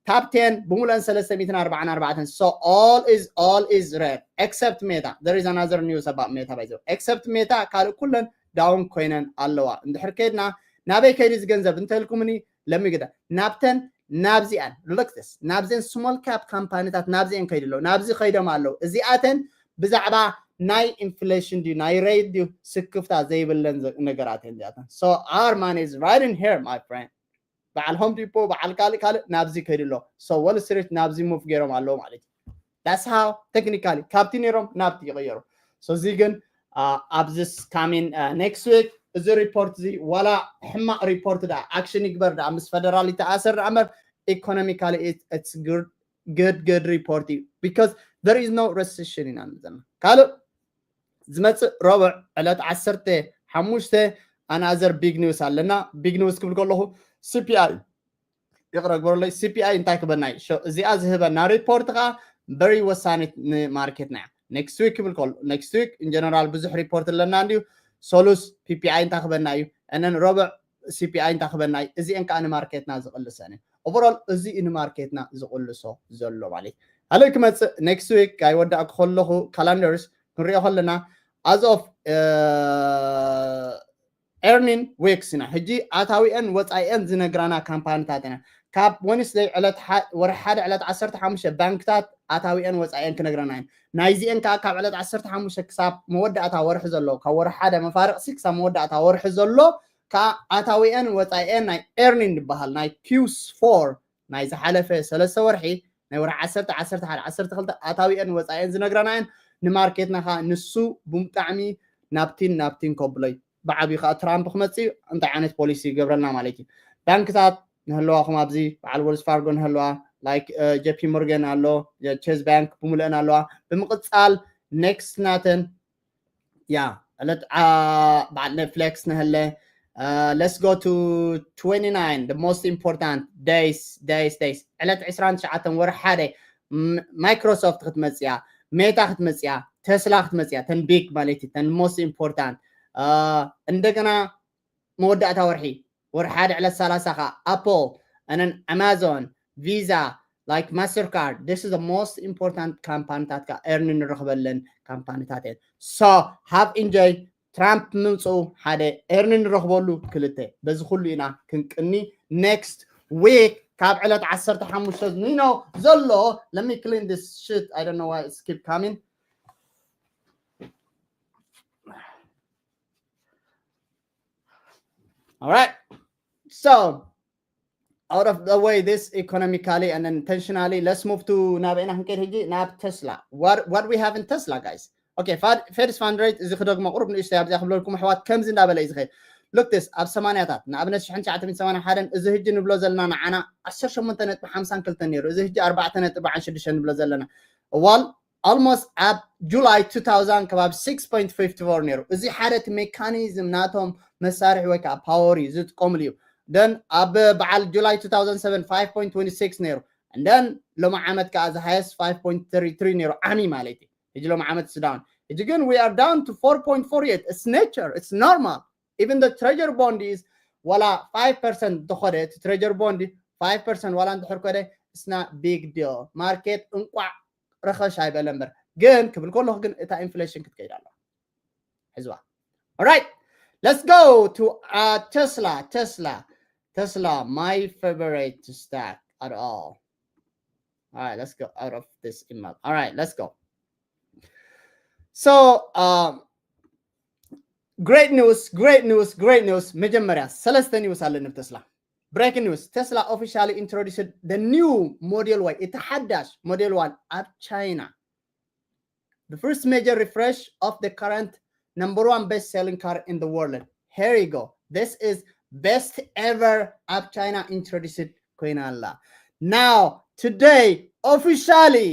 ታፕ ቴን ብምሉአን ሰለስተ ሚእትን ኣርባዓን ኣርባዕተን። So all is all is red except Meta. There is another news about Meta by the way. Except Meta ካልእ ኩለን ዳውን ኮይነን ኣለዋ። እንድሕር ከይድና ናበይ ከይዱ እዚ ገንዘብ እንተልኩምኒ ለሚግዳ ናብተን ናብዚኣን look this ናብዘን small cap ካምፓኒታት ናብዚአን ከይዱ ኣለዉ ናብዚ ከይዶም ኣለዉ። እዚኣተን ብዛዕባ ናይ ኢንፍሌሽን ድዩ ናይ ሬት ድዩ ስክፍታ ዘይብለን ነገራት እየን እዚኣተን። So our money is right in here my friend. በዓል ሆም ዲፖ በዓል ካልእ ካልእ ናብዚ ከይዱ ኣሎ። So Wall Street ናብዚ ሙቭ ገይሮም ኣለዉ ማለት እዩ። That's how technically ካብቲ ነይሮም ናብቲ ይቐየሩ። So እዚ ግን ኣብ this coming next week እዚ ሪፖርት እዚ ዋላ ሕማቕ ሪፖርት ደኣ ኣክሽን ይግበር ደኣ ምስ ፈደራል ይተኣሰር ደኣ እምበር economically it's good good good report እዩ because there is no recession ኢና ዘለና። ካልእ ዝመፅእ ረቡዕ ዕለት ዓሰርተ ሓሙሽተ another big news ኣለና። Big news ክብል ከለኹ C P I ይቕረ ግበረለይ። C P I እንታይ ክበና እዩ? እዚኣ ዝህበና ሪፖርት ከዓ very ወሳኒት ንማርኬትና እያ። Next week ክብል ከሎ next week in general ብዙሕ ሪፖርት ኣለና እንድዩ። ሰሉስ P P I እንታይ ክበና እዩ? እነን ረቡዕ C P I እንታይ ክበና እዩ? እዚአን ከዓ ንማርኬትና ዝቕልሰን እዩ። Overall እዚ እዩ ንማርኬትና ዝቕልሶ ዘሎ ማለት እዩ። ካልእ ክመፅእ next week ኣይወዳእኩ ከለኹ ካላንደርስ ክንሪኦ ከለና as of earning weeks ኢና ሕጂ ኣታዊአን ወፃኢአን ዝነግራና ካምፓኒታት ኢና። ካብ ወንስደይ ዕለት ወርሒ ሓደ ዕለት ዓሰርተ ሓሙሽተ ባንክታት ኣታዊአን ወፃኢአን ክነግረና እየን። ናይዚአን ከዓ ካብ ዕለት ዓሰርተ ሓሙሽተ ክሳብ መወዳእታ ወርሒ ዘሎ ካብ ወርሒ ሓደ መፋርቕሲ ክሳብ መወዳእታ ወርሒ ዘሎ ከዓ ኣታዊአን ወፃኢአን ናይ earning ዝበሃል ናይ Q four ናይ ዝሓለፈ ሰለስተ ወርሒ ናይ ወርሒ ዓሰርተ ዓሰርተ ሓደ ዓሰርተ ክልተ ኣታዊአን ወፃኢአን ዝነግራና እየን። ንማርኬትና ከዓ ንሱ ብጣዕሚ ናብቲን ናብቲን ከብሎ እዩ። ብዓብዩ ከዓ ትራምፕ ክመፅእ እዩ እንታይ ዓይነት ፖሊሲ ይገብረልና ማለት እዩ። ባንክታት ንህለዋኹም ኣብዚ በዓል Wells Fargo ንህለዋ like JP Morgan ኣሎ፣ Chase Bank ብምልአን ኣለዋ። ብምቕፃል next ናተን yeah ዕለት በዓል Netflix ንህለ let's go to twenty nine the most important days days days ዕለት ዕስራን ትሽዓተን ወርሒ ሓደ ማይክሮሶፍት ክትመፅያ፣ ሜታ ክትመፅያ፣ ተስላ ክትመፅያ፣ ተን ቢግ ማለት እዩ ተን most important። እንደገና መወዳእታ ወርሒ ወርሒ ሓደ ዕለት ሰላሳ ከዓ ኣፕል፣ ኣነን ኣማዞን፣ ቪዛ፣ like ማስተርካርድ this is the most important ካምፓኒታት ከዓ earning ንረኽበለን ካምፓኒታት እየን። So have enjoy ትራምፕ ምምፅኡ ሓደ earning ንረኽበሉ ክልተ በዚ ኩሉ ኢና ክንቅኒ next week ካብ ዕለት ዓሰርተ ሓሙሽተ ዝኒኖ ዘሎ let me clean this shit I don't know why it's keep coming. All right. So out of the way this economically and intentionally let's move to ናበይና ክንከይድ ሕጂ ናብ ተስላ what what we have in Tesla guys okay, Fed's fund rate እዚ ክደግሞ ቁሩብ ንእሽተይ ኣብዚኣ ክብለልኩም ኣሕዋት፣ ከምዚ እንዳበለ እዩ ዝኸይድ። Look this፣ ኣብ ሰማንያታት ንኣብነት ሽሕን ትሽዓተ ሚእትን ሰማንያን ሓደን፣ እዚ ህጂ ንብሎ ዘለና ንዓና ዓሰርተ ሸሞንተ ነጥቢ ሓምሳን ክልተን ነይሩ፣ እዚ ህጂ ኣርባዕተ ነጥቢ ኣርባዓን ሽዱሽተን ንብሎ ዘለና እዋል almost ኣብ ጁላይ two thousand ከባቢ six point fifty four ነይሩ። እዚ ሓደ እቲ ሜካኒዝም ናቶም መሳርሒ ወይ ከዓ ፓወር እዩ ዝጥቀምሉ እዩ። Then ኣብ በዓል ጁላይ two thousand seven five point twenty six ነይሩ። And then ሎሚ ዓመት ከዓ the highest five point thirty three ነይሩ ዓሚ ማለት እዩ። ሕጂ ሎም ዓመት ስዳውን ሕጂ ግን we are down to four point four yet. It's nature, it's normal. Even the treasury bond is ዋላ five percent ተኾደ እቲ treasury bond five percent ዋላ እንድሕር ኮደ it's not big deal. ማርኬት እንቋዕ ረኸሽ ኣይበለ እምበር ግን ክብል ከለኹ ግን እታ ኢንፍሌሽን ክትከይድ ኣለዋ ሕዝዋ። Alright, let's go to uh, Tesla. Tesla, Tesla, my favorite stock at all. All right, let's go out of this email. All right, let's go. So, um, great news, great news, great news. መጀመርያ ሰለስተ ኒውስ ኣለኒ ብተስላ። Breaking news: Tesla officially introduced the new Model Y. እቲ ሓዳሽ ሞዴል ዋን ኣብ ቻይና። The first major refresh of the current number one best selling car in the world. Here you go. This is best ever ኣብ ቻይና introduced ኮይና ኣላ። Now, today, officially,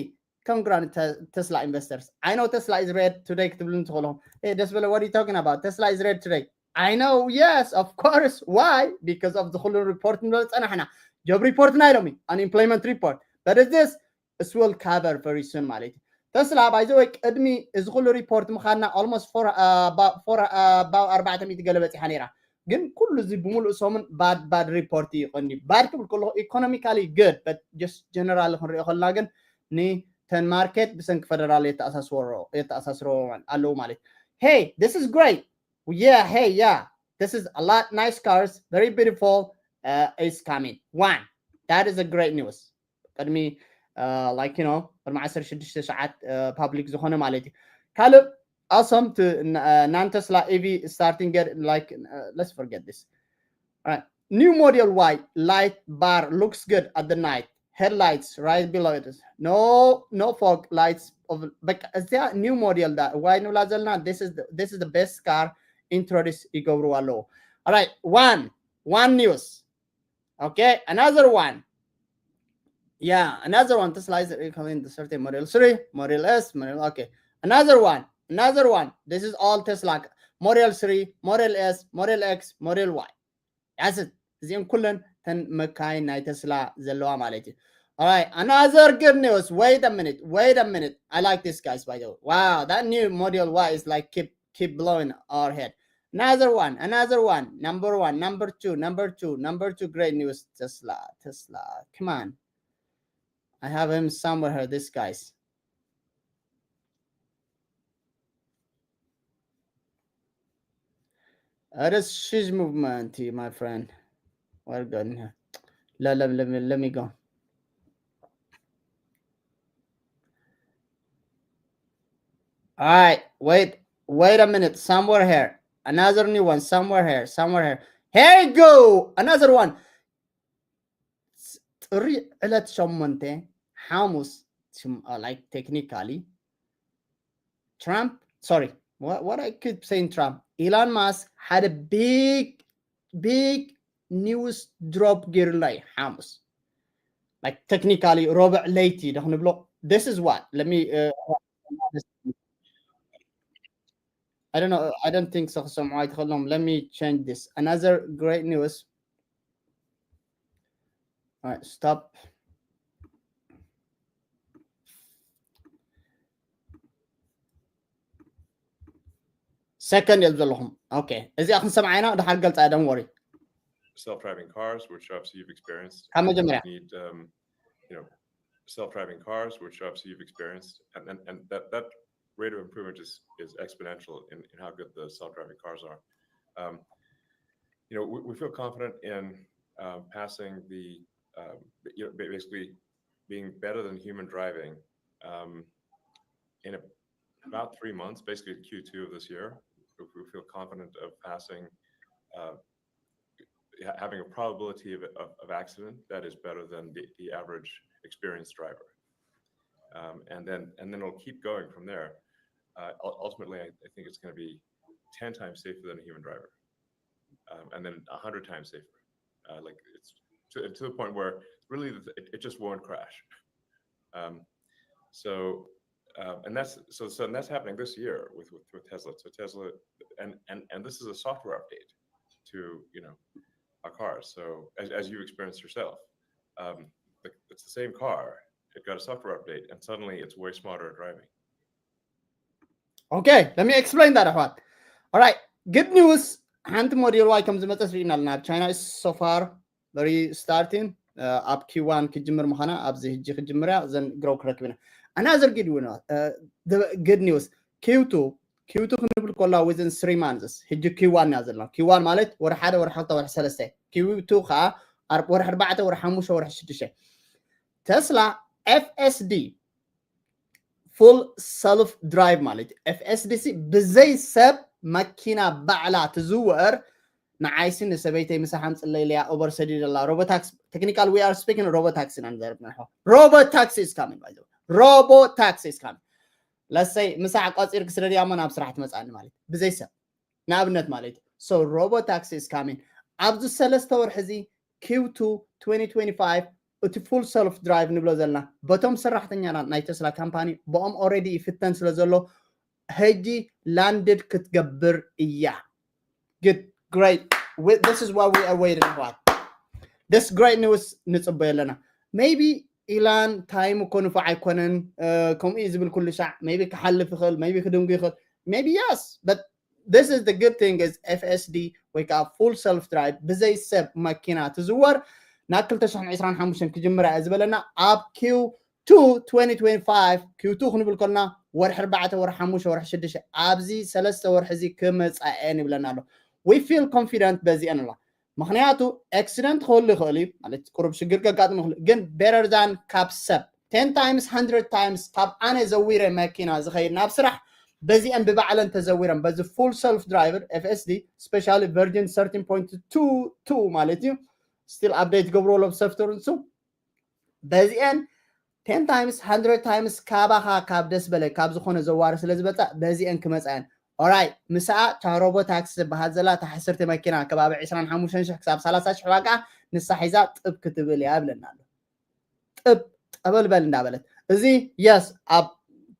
congrats Tesla investors. I know Tesla is red today ክትብሉ እንትኽእልኹም። Hey, ደስ በለ, what are you talking about? Tesla is red today. I know, yes, of course. Why? Because of the ኩሉ ሪፖርት ንብሎ ጸናሕና። Job report ናይ ሎሚ፣ unemployment report. But is this, it will cover very soon ማለት እዩ። ተስላ by the way ቅድሚ እዚ ኩሉ ሪፖርት ምኻና almost four about ኣርባዕተ ሚእቲ ገለ በጺሓ ነይራ። ግን ኩሉ እዚ ብምሉእ ሰሙን bad bad report እዩ ቀንዲ። Bad ክብል ከለኹ economically good, but just general ክንሪኦ ከለና ግን ንተን ማርኬት ብሰንኪ ፈደራል የተኣሳስረዎ ኣለዉ ማለት እዩ። Hey, this is great. Yeah, hey, yeah, this is a lot nice cars, very beautiful. Uh, is coming. One, that is a great news. ቅድሚ like you know ቅድሚ ዓሰርተ ሽዱሽተ ሰዓት ፓብሊክ ዝኾነ ማለት እዩ። ካልእ ኣሶም non Tesla EV starting get like, let's forget this. All right, new Model Y light bar looks good at the night. Headlights right below it. No, no fog lights. በቃ እዚኣ new model Y ንብላ ዘለና, this is the best car introduce ይገብሩ ኣለዉ. All right, one, one news. Okay, another one. Yeah, another one. Tesla is coming the thirty Model three, Model S, Model. Okay, another one, another one. This is all Tesla. Model three, Model S, Model X, Model Y. That's it. እዚኦም ኩለን ተን መካይን ናይ ተስላ ዘለዋ ማለት እዩ። All right, another good news. Wait a minute, wait a minute. I like this, guys, by the way. Wow, that new Model Y is like keep keep blowing our head. Another one, another one. Number one, number two, number two, number two. Great news, Tesla, Tesla. Come on. I have him somewhere here, this guys. That is she's movement, my friend. Well done. Let, let, let me let me go. All right, wait, wait a minute. Somewhere here, another new one. Somewhere here, somewhere here. Here you go. Another one. ጥሪ ዕለት ሸሞንተ ሓሙስ, like technically Trump, sorry, what, what I keep saying Trump, Elon Musk had a big big news drop ገይሩልና እዩ ሓሙስ, like technically ረቡዕ ለይቲ ዶ ክንብሎ. This is what, let me uh, I don't know, I don't think so ክሰምዑ ኣይትኽእሎም. Let me change this. Another great news. All right, stop. Second የል ዘለኹም. Okay, እዚኣ ክንሰምዓ ኢና። ድሓር ገልጻ፣ don't worry. Self-driving cars, which obviously you've experienced. ካብ መጀመርያ Need um, you know, self-driving cars, which obviously you've experienced, and and, and that that rate of improvement is is exponential in, in how good the self-driving cars are. Um, you know, we, we feel confident in uh, passing the um, you know, basically being better than human driving um, in a, about three months, basically Q two of this year. We feel confident of passing uh, having a probability of, of, of accident that is better than the, the average experienced driver. Um, and then and then it'll keep going from there. Uh, ul- ultimately, I, I think it's going to be ten times safer than a human driver, um, and then a hundred times safer. Uh, like it's to, to the point where really the, it, it just won't crash. Um, so, uh, and that's so so and that's happening this year with, with with Tesla. So Tesla, and and and this is a software update to you know our cars. So as, as you've experienced yourself, um, the, it's the same car. It got a software update, and suddenly it's way smarter at driving. Okay, let me explain that ኣሕዋት። Alright, good news. ሓንቲ ሞዴል ዋይ ከም ዝመፀስ ርኢና ኣለና። ኣብ ቻይና is so far very starting, ኣብ ኪዋን ክጅምር ምዃና ኣብዚ ሕጂ ክጅምር እያ። ዘን ግረው ክረክብ ኢና። Another good news. Good news, ኪውቱ ኪውቱ ክንብል ከላ within three months። ሕጂ ኪዋን እያ ዘለና። ኪዋን ማለት ወርሒ ሓደ፣ ወርሒ ክልተ፣ ወርሒ ሰለስተ። ኪውቱ ከዓ ወርሒ ኣርባዕተ፣ ወርሒ ሓሙሽተ፣ ወርሒ ሽዱሽተ። ተስላ ኤፍ ኤስ ዲ full self drive ማለት እዩ። ኤፍ ኤስ ዲ ሲ ብዘይ ሰብ መኪና ባዕላ ትዝወር። ንዓይሲ ንሰበይተይ ምሳሕ ኣምፅለይ ኢለያ ኡበር ሰዲደላ። ሮቦታክሲ፣ technical we are speaking ሮቦታክሲ ኢና ንዛረብ ንሕዋ። Robotaxi is coming, by the way. Robotaxi is coming. ለሰይ ምሳሕ ቆፂር ክስደድያ እሞ ናብ ስራሕ ትመፅኣኒ ማለት እዩ። ብዘይ ሰብ ንኣብነት ማለት እዩ። So Robotaxi is coming. ኣብዚ ሰለስተ ወርሒ እዚ ኪውቱ twenty twenty-five እቲ full self drive ንብሎ ዘለና በቶም ሰራሕተኛና ናይ ተስላ ካምፓኒ ብኦም already ይፍተን ስለ ዘሎ ሕጂ landed ክትገብር እያ። Good, great. This is what we are waiting for. This great news ንፅበዮ ኣለና። Maybe ኢላን ታይም እኮ ንፉዕ ኣይኮነን ከምኡ እዩ ዝብል ኩሉ ሻዕ። Maybe ክሓልፍ ይኽእል፣ maybe ክድንጉ ይኽእል። Maybe yes, but this is the good thing is ኤፍ ኤስ ዲ ወይ ከዓ full self drive ብዘይ ሰብ መኪና ትዝወር ናብ ክልተ ሽሕን ዕስራን ሓሙሽተን ክጅምራ እየ ዝበለና ኣብ ኪው ቱ twenty twenty-five። ኪው ቱ ክንብል ከለና ወርሒ ኣርባዕተ፣ ወርሒ ሓሙሽተ፣ ወርሒ ሽዱሽተ፣ ኣብዚ ሰለስተ ወርሒ እዚ ክመፃ እየን ይብለና ኣሎ። We feel confident በዚአን ኣሎ። ምክንያቱ accident ክህሉ ይኽእል እዩ ማለት ቁሩብ ሽግር ከጋጥም ይኽእል፣ ግን better than ካብ ሰብ ten times, hundred times ካብ ኣነ ዘዊረ መኪና ዝኸይድ ናብ ስራሕ በዚአን ብባዕለን ተዘዊረን በዚ full self driver ኤፍ ኤስ ዲ፣ specially version thirteen point two two ማለት እዩ። Still update ገብርዎ ኣሎ ብሶፍትዌር ንሱ። በዚአን ten times, hundred times ካባኻ ካብ ደስ በለ ካብ ዝኾነ ዘዋሪ ስለ ዝበፃ በዚአን ክመፃ እየን። Alright፣ ምስኣ እታ ሮቦታክሲ ዝበሃል ዘላ እታ ሕስርቲ መኪና ከባቢ ዕስራን ሓሙሽተን ሽሕ ክሳብ ሰላሳ ሽሕ ዋጋ ንሳ ሒዛ ጥብ ክትብል እያ ይብለና ኣሎ። ጥብ ጠበልበል እንዳበለት። እዚ yes ኣብ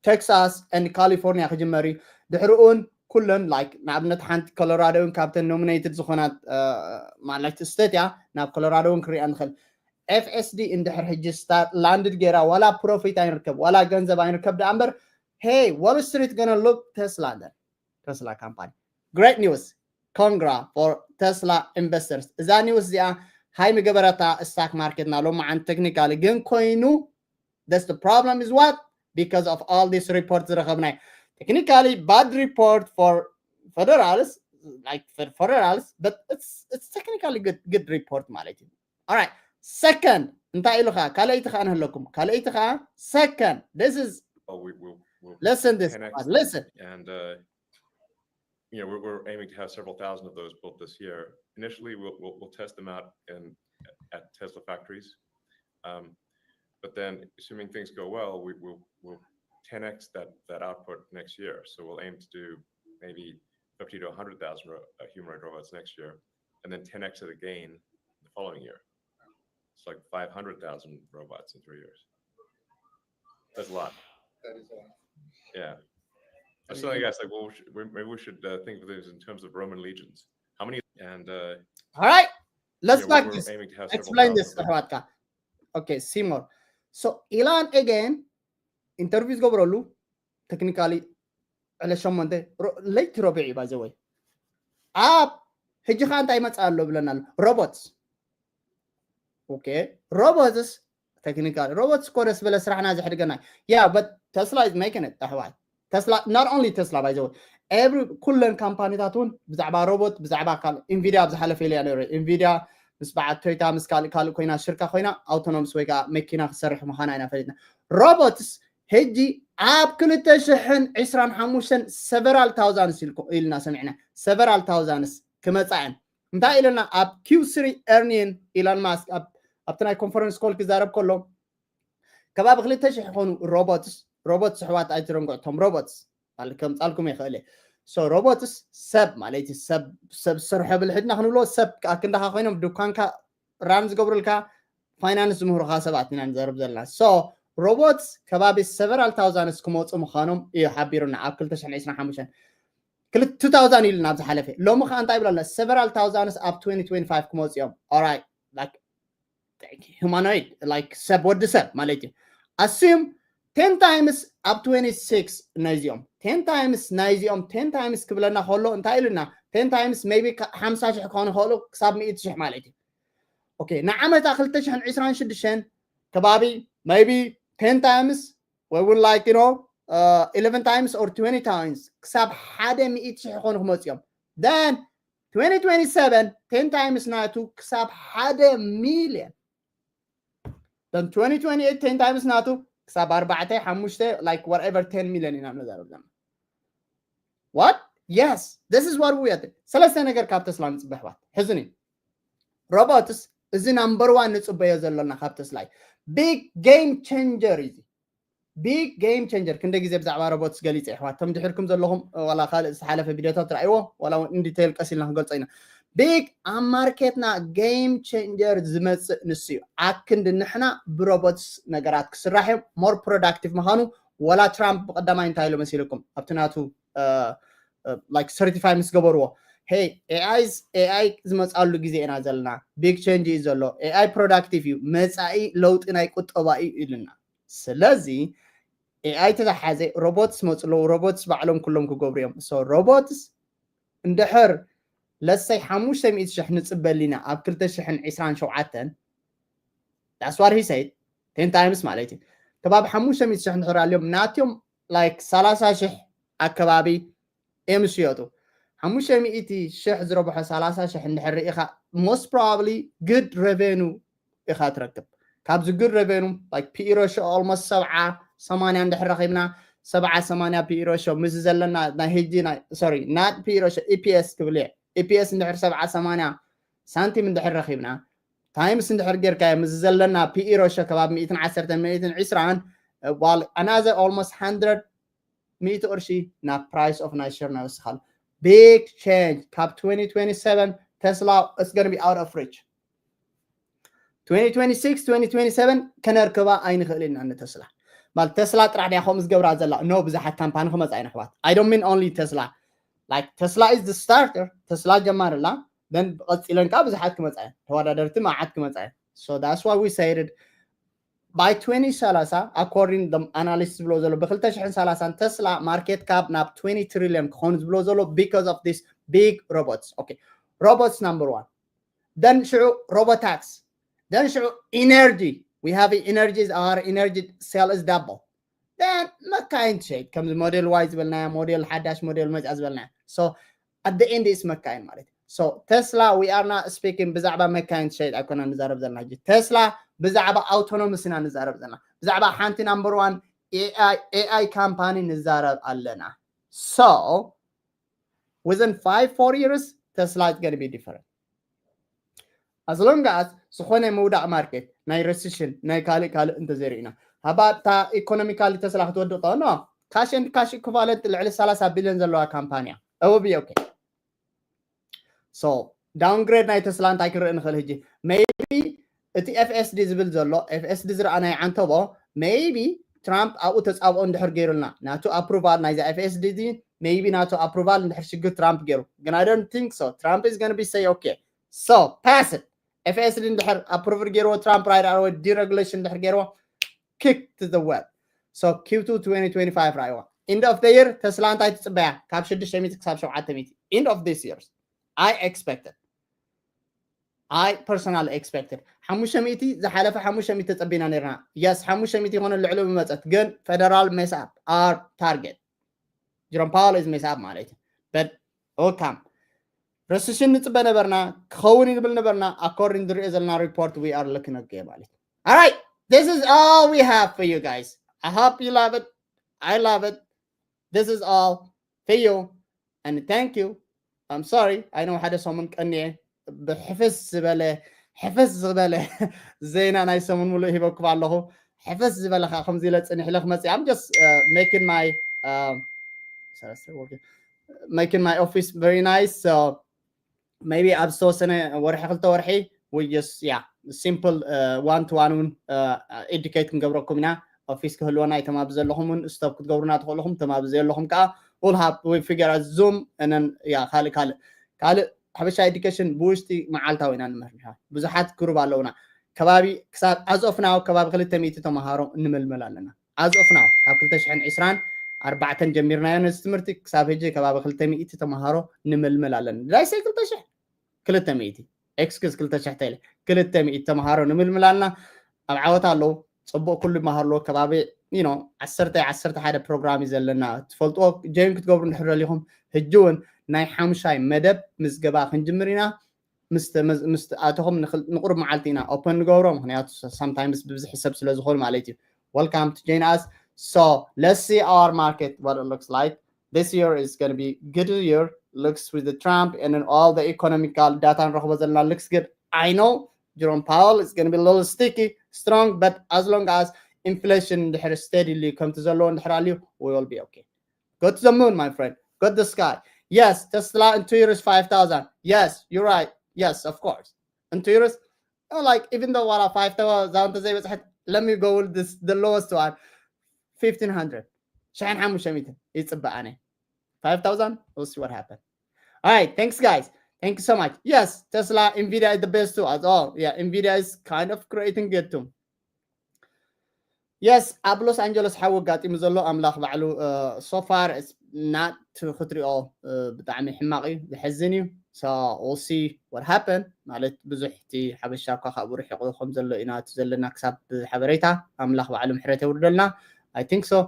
ቴክሳስ and ካሊፎርኒያ ክጅመር እዩ። ድሕሪኡን ኩለን like ንኣብነት ሓንቲ ኮሎራዶ እውን ካብተን nominated ዝኾናት ማለት ስቴት እያ። ናብ ኮሎራዶ እውን ክሪኣ ንኽእል። ኤፍ ኤስ ዲ እንድሕር ሕጂ ስታርት ላንድድ ገይራ ዋላ ፕሮፊት ኣይንርከብ ዋላ ገንዘብ ኣይንርከብ ደኣ እምበር hey, Wall Street gonna look Tesla then. Tesla company. Great news. Congra for Tesla investors. እዛ ኒውስ እዚኣ ሃይ ምገበረታ ስታክ ማርኬትና ሎማዓንቲ technically ግን ኮይኑ that's the problem is what? Because of all this report ዝረኸብናይ technically bad report for federals, like for federals, but it's it's technically good good report ማለት እዩ። Alright, second እንታይ ኢሉ ኸዓ ካልኣይቲ ኸዓ ንህለኩም ካልኣይቲ ኸዓ second this is Oh, we, we'll, we'll listen this ten X listen. And uh, you know, we're, we're aiming to have several thousand of those built this year. Initially, we'll, we'll, we'll test them out in at Tesla factories, um, but then, assuming things go well, we, we'll we'll ten X that that output next year. So we'll aim to do maybe fifty to a hundred thousand ro- uh, humanoid robots next year, and then ten X it again the following year. It's like five hundred thousand robots in three years. That's a lot. That is a lot. Yeah. I was telling you guys, like, well, we should, we, maybe we should uh, think of things in terms of Roman legions. How many? And uh, Alright, let's yeah, back we're this. Aiming to have several Explain thousand this of them. ኣሕዋትካ። Okay, Seymour. So ኢላን again ኢንተርቪው ዝገብረሉ technically ዕለ ሸሞንተ ለይቲ ረቢዕ እዩ by the way። ኣብ ሕጂ ከዓ እንታይ ይመፅእ ኣሎ ብለና ኣሎ robots። Okay, robots technically robots እኮ ደስ በለ ስራሕና ዘሕድገና። Yeah, but Tesla is making it ኣሕዋት። Tesla, not only Tesla by the way, every ኩለን ካምፓኒታት እውን ብዛዕባ ሮቦት ብዛዕባ ካልእ ኢንቪድያ ኣብ ዝሓለፈ ኢለያ ነይሩ። ኢንቪድያ ምስ በዓል ቶዮታ ምስ ካልእ ካልእ ኮይና ሽርካ ኮይና ኣውቶኖምስ ወይ ከዓ መኪና ክሰርሕ ምዃና ኢና ፈሊጥና። ሮቦትስ ሕጂ ኣብ ክልተ ሽሕን ዕስራን ሓሙሽተን several thousands ኢልና ሰሚዕና። Several thousands ክመፃ እየን። እንታይ ኢለና ኣብ ኪው ስሪ earnings ኢሎን ማስክ ኣብቲ ናይ ኮንፈረንስ ኮል ክዛረብ ከሎ ከባቢ ክልተ ሽሕ ይኾኑ ሮቦትስ። ሮቦትስ ኣሕዋት ኣይትደንግዑ እቶም ሮቦትስ። ከምፃልኩም ይኽእል እየ። So robots ሰብ ማለት እዩ፣ ሰብ ሰብ ዝሰርሖ ብልሕድና ክንብሎ ሰብ ኣብ ክንዳኻ ኮይኖም ድኳንካ ራን ዝገብሩልካ ፋይናንስ ዝምህሩኻ ሰባት ኢና ንዘርብ ዘለና። So robots ከባቢ several thousands ክመፁ ምዃኖም እዩ ሓቢሩና ኣብ ክልተ ሽሕን ዕስራን ሓሙሽተን ክልተ thousand ኢልና ኣብ ዝሓለፈ። ሎሚ ከዓ እንታይ ይብለና? Several thousands ኣብ twenty twenty-five ክመፁ እዮም። Alright, like humanoid, like ሰብ ወዲ ሰብ ማለት እዩ። Assume ten times ኣብ twenty-six ናይዚኦም ten times ናይዚኦም ten times ክብለና ከሎ እንታይ ኢሉና? Ten times maybe ሓምሳ ሽሕ ክኾኑ ይኽእሉ ክሳብ ሚእቲ ሽሕ ማለት እዩ። Okay, ንዓመታ ክልተ ሽሕን ዕስራን ሽዱሽተን ከባቢ maybe ten times ወይ እውን like you know uh, eleven times or twenty times ክሳብ ሓደ ሚእቲ ሽሕ ይኾኑ ክመፁ እዮም። Then twenty twenty-seven ten times ናቱ ክሳብ ሓደ ሚልዮን። Then twenty twenty-eight ten times ናቱ ክሳብ ኣርባዕተ ሓሙሽተ like whatever ten million ኢና ንዛረብ ዘለና። What? Yes, this is what we are. ሰለስተ ነገር ካብ ተስላ ንፅበ ኣሕዋት። ሕዝኒ robots እዚ number one ንፅበዮ ዘለና ካብ ተስላ እዩ። Big game changer እዩ። Big game changer። ክንደ ግዜ ብዛዕባ robots ገሊፀ ኣሕዋት። እቶም ድሕርኩም ዘለኹም ዋላ ካልእ ዝተሓለፈ ቪድዮታት ርኣይዎ፣ ዋላ እውን in detail ቀስ ኢልና ክንገልፆ ኢና። Big ኣብ ማርኬትና game changer ዝመፅእ ንሱ እዩ። ኣክንዲ ንሕና ብሮቦትስ ነገራት ክስራሕ እዮም። More productive ምዃኑ ዋላ ትራምፕ ብቀዳማይ እንታይ ኢሉ መሲልኩም ኣብቲ ናቱ like certify ምስ ገበርዎ? Hey, AI AI ዝመፃሉ ግዜ ኢና ዘለና። Big change እዩ ዘሎ። AI productive እዩ። መፃኢ ለውጢ ናይ ቁጠባ እዩ ኢሉና። ስለዚ AI ተተሓዘ robots መፁ ኣለዉ። Robots ባዕሎም ኩሎም ክገብሩ እዮም። So robots እንድሕር let's say ሓሙሽተ ሚእቲ ሽሕ ንፅበል ኢና ኣብ ክልተ ሽሕን ዕስራን ሸውዓተን። That's what he said. Ten times ማለት እዩ። ከባቢ ሓሙሽተ ሚእቲ ሽሕ እንድሕር ኣልዮም ናትዮም like ሰላሳ ሽሕ ኣከባቢ እዮም ዝሽየጡ። ሓሙሽተ ሚእቲ ሽሕ ዝረብሖ ሰላሳ ሽሕ እንድሕር ርኢኻ most probably good revenue ኢኻ ትረክብ። ካብዚ good revenue like PE ratio almost ሰብዓ ሰማንያ እንድሕር ረኺብና ሰብዓ ሰማንያ PE ratio ምስ ዘለና ናይ ሕጂ ናይ sorry not PE ratio EPS ክብል እየ። EPS እንድሕር ሰብዓ ሰማንያ ሳንቲም እንድሕር ረኺብና times እንድሕር ጌርካዮ ምስ ዘለና PE ratio ከባቢ ሚእትን ዓሰርተን ሚእትን ዕስራን while another almost hundred ሚእቲ ቅርሺ ናብ price of ናይ share ናይ ወስኻሉ። Big change ካብ twenty twenty-seven Tesla it's gonna be out of reach. Twenty twenty-six twenty twenty-seven ከነርክባ ኣይንኽእል ኢና ንተስላ። ማለት ተስላ ጥራሕ ድያ ከምኡ ዝገብራ ዘላ? No, ብዙሓት ካምፓኒ ክመፃ እየን ኣሕዋት። I don't mean only Tesla. Like Tesla is the starter. ተስላ ጀማሪ ኣላ። Then ቀፂለን ከዓ ብዙሓት ክመፃ እየን። ተወዳደርቲ መዓት ክመፃ እየን። So that's why we said it. By twenty thirty, according the analyst ዝብሎ ዘሎ ብ ክልተ ሽሕን ሰላሳን ተስላ market cap ናብ twenty trillion ክኾኑ ዝብሎ ዘሎ because of this big robots. Okay, robots number one. Then ሽዑ robotax. Then ሽዑ energy. We have energies, our energy sale is double. Then መካይን ትሸይጥ ከምዚ ሞዴል Y ዝበልናያ ሞዴል ሓዳሽ ሞዴል መፅያ ዝበልናያ። So at the end is መካይን ማለት እዩ። So Tesla we are not speaking ብዛዕባ መካይን ትሸይጥ ኣይኮና ንዛረብ ዘለና ሕጂ። Tesla ብዛዕባ autonomous ኢና ንዛረብ ዘለና። ብዛዕባ ሓንቲ number one AI AI company ንዛረብ ኣለና። So within five four years Tesla is going to be different. As long as ዝኾነ ምውዳቕ market ናይ recession ናይ ካልእ ካልእ እንተዘይርኢና ሃባታ economically ተስላ ክትወድቕ no cash and cash equivalent ልዕሊ ሰላሳ ቢልዮን ዘለዋ ካምፓንያ እውብ okay. So downgrade ናይ ተስላ እንታይ ክንርኢ ንኽእል ሕጂ? Maybe እቲ FSD ዝብል ዘሎ FSD ዝረኣናዮ ዓንተቦ maybe ትራምፕ ኣብኡ ተፃብኦ እንድሕር ገይሩልና ናቱ approval ናይዛ FSD maybe ናቱ approval እንድሕር ሽግር ትራምፕ ገይሩ ግን I don't think so. Trump is going to be say okay, so pass it. FSD እንድሕር approve ገይርዎ ትራምፕ right away deregulation እንድሕር ገይርዎ kick to the web. So Q two twenty twenty-five ራእይዋ end of the year ተስላ እንታይ ትፅበያ? ካብ ሽዱሽተ ሚእቲ ክሳብ ሸውዓተ ሚእቲ end of this year. I expected I personally expected ሓሙሽተ ሚእቲ ዝሓለፈ ሓሙሽተ ሚእቲ ተፀቢና ነርና። Yes ሓሙሽተ ሚእቲ ይኾነ ልዕሊ መፀት ግን federal mess up our target. Jerome Powell is mess up ማለት እዩ. But okay, recession ንፅበ ነበርና ክኸውን እዩ ንብል ነበርና። According ዝሪኦ ዘለና report we are looking okay ማለት እዩ። All right, this is all we have for you guys. I hope you love it. I love it. This is all for you and thank you. I'm sorry, I know ሓደ ሰሙን ቀንየ ብሕፍስ ዝበለ ሕፍስ ዝበለ ዜና ናይ ሰሙን ሙሉእ ሂበኩም ኣለኹ። ሕፍስ ዝበለ ከዓ ከምዚ ኢለ ፅንሕ ኢለ ክመፅእ I'm just uh, making my uh, making my office very nice. So maybe ኣብ ዝተወሰነ ወርሒ ክልተ ወርሒ we just yeah simple one to one እውን educate ክንገብረኩም ኢና። ኦፊስ ክህልወና እቶም ኣብዚ ዘለኹም እውን stop ክትገብሩና ትኽእልኹም። እቶም ኣብዚ ዘለኹም ከዓ we'll have we figure out Zoom and then yeah ካልእ ካልእ ካልእ ሓበሻ education ብውሽጢ መዓልታዊ ኢና ንምህር። ብዙሓት ግሩብ ኣለውና ከባቢ ክሳብ as of now ከባቢ ክልተ ሚእቲ ተምሃሮ እንምልምል ኣለና። As of now ካብ ክልተ ሽሕን ዕስራን ኣርባዕተን ጀሚርናዮ ነዚ ትምህርቲ ክሳብ ሕጂ ከባቢ ክልተ ሚእቲ ተምሃሮ ንምልምል ኣለና። Did I say ክልተ ሽሕ? ክልተ ሚእቲ excuse ክልተ ሽሕ ተይለ ክልተ ሚእቲ ተምሃሮ ንምልምል ኣለና። ኣብ ዓወት ኣለዉ። ፅቡቅ ኩሉ ይመሃሩ ኣለዎ። ከባቢ you know ዓሰርተ ዓሰርተ ሓደ ፕሮግራም እዩ ዘለና። ትፈልጥዎ join ክትገብሩ እንድሕር ደሊኹም ሕጂ እውን ናይ ሓሙሻይ መደብ ምዝገባ ክንጅምር ኢና። ምስ ኣተኹም ንቁሩብ መዓልቲ ኢና open ንገብሮ፣ ምክንያቱ sometimes ብብዝሒ ሰብ ስለ ዝኾኑ ማለት እዩ። Welcome to join us. So let's see our market, what it looks like. This year is going to be good year. Looks with the Trump and then all the economical data ንረኽቦ ዘለና looks good. I know Jerome Powell is going to be a little sticky, strong, but as long as inflation እንድሕር steadily ከምቲ ዘለዎ እንድሕር ኣልዩ we will be okay. Go to the moon, my friend. Go to the sky. Yes, Tesla in two years five thousand. Yes, you're right. Yes, of course. In two years, oh, like even though what five thousand ዘይበፅሐት, let me go with this the lowest one, fifteen hundred. ሽሕን ሓሙሽተ ሚእትን ይፅበ ኣነ። Five thousand, we'll see what happened. All right, thanks guys. Thank you so much. Yes, Tesla, Nvidia is the best too as all. Yeah, Nvidia is kind of creating good too. Yes, ኣብ ሎስ ኣንጀለስ ሓዊ ኣጋጢሙ ዘሎ ኣምላኽ ባዕሉ so far it's not ክትሪኦ ብጣዕሚ ሕማቕ እዩ፣ ዘሕዝን እዩ። So we'll see what happened ማለት ብዙሕ እቲ ሓበሻ እኳ ካብኡ ርሒቑ ከም ዘሎ ኢና እቲ ዘለና ክሳብ ሓበሬታ። ኣምላኽ ባዕሉ ምሕረት የውርደልና። I think so.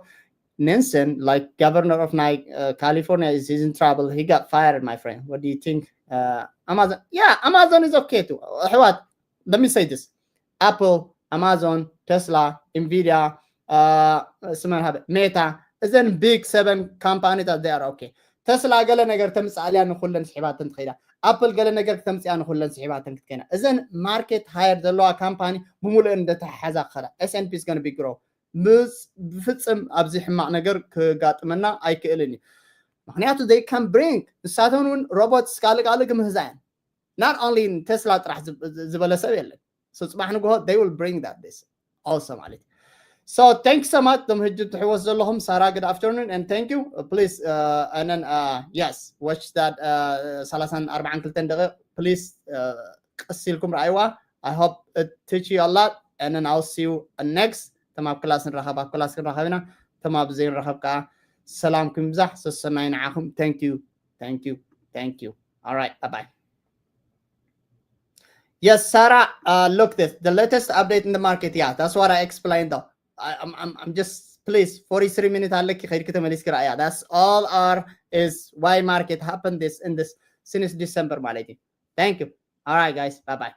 Newsom, like governor of ናይ California, is in trouble. He got fired, my friend. What do you think? Amazon, yeah, Amazon is okay too. ኣሕዋት, let me say this. Apple, Amazon, Tesla, Nvidia, ስመን ሃበ፣ Meta፣ እዘን big seven company that they are okay. ተስላ ገለ ነገር ተምፅኣልያ ንኩለን ስሒባተን ትኸይዳ። ኣፕል ገለ ነገር ክተምፅያ ንኩለን ስሒባተን ክትከይና። እዘን market higher ዘለዋ company ብምሉእ እንደተሓሓዛ ክኸዳ። S and P is going to be grow. ብፍፅም ኣብዚ ሕማቕ ነገር ክጋጥመና ኣይክእልን እዩ። ምክንያቱ they can bring ንሳተን እውን robots ካልእ ካልእ ክምህዛ እየን። Not only Tesla ጥራሕ ዝበለ ሰብ የለን። So ፅባሕ ንግሆ they will bring that this also ማለት እዩ። So thank you so much. ቶም ህጂ ትሕወስ ዘለኹም ሳራ, good afternoon and thank you. Please uh, and then uh, yes, watch that uh, ሰላሳን ኣርባዓን ክልተን ደቂቕ please uh, ቀስ ኢልኩም ረኣይዋ። I hope it teach you a lot and then I'll see you next. ተም ኣብ ክላስ ንራኸብ፣ ኣብ ክላስ ክንራኸብ ኢና። ተም ኣብ ዘይንራኸብ ከዓ ሰላምኩም ይብዛሕ። ሰሰናይ ንዓኹም። Thank you, thank you, thank you. All right, bye bye. Yes, Sarah, uh, look this, the latest update in the market. Yeah, that's what I explained though. I, I'm, I'm, I'm just, please, forty-three minutes ኣለኪ ከይድኪ ተመሊስኪ ረኣያ. That's all our is why market happened this in this since December ማለት እዩ. Thank you. All right, guys, bye bye.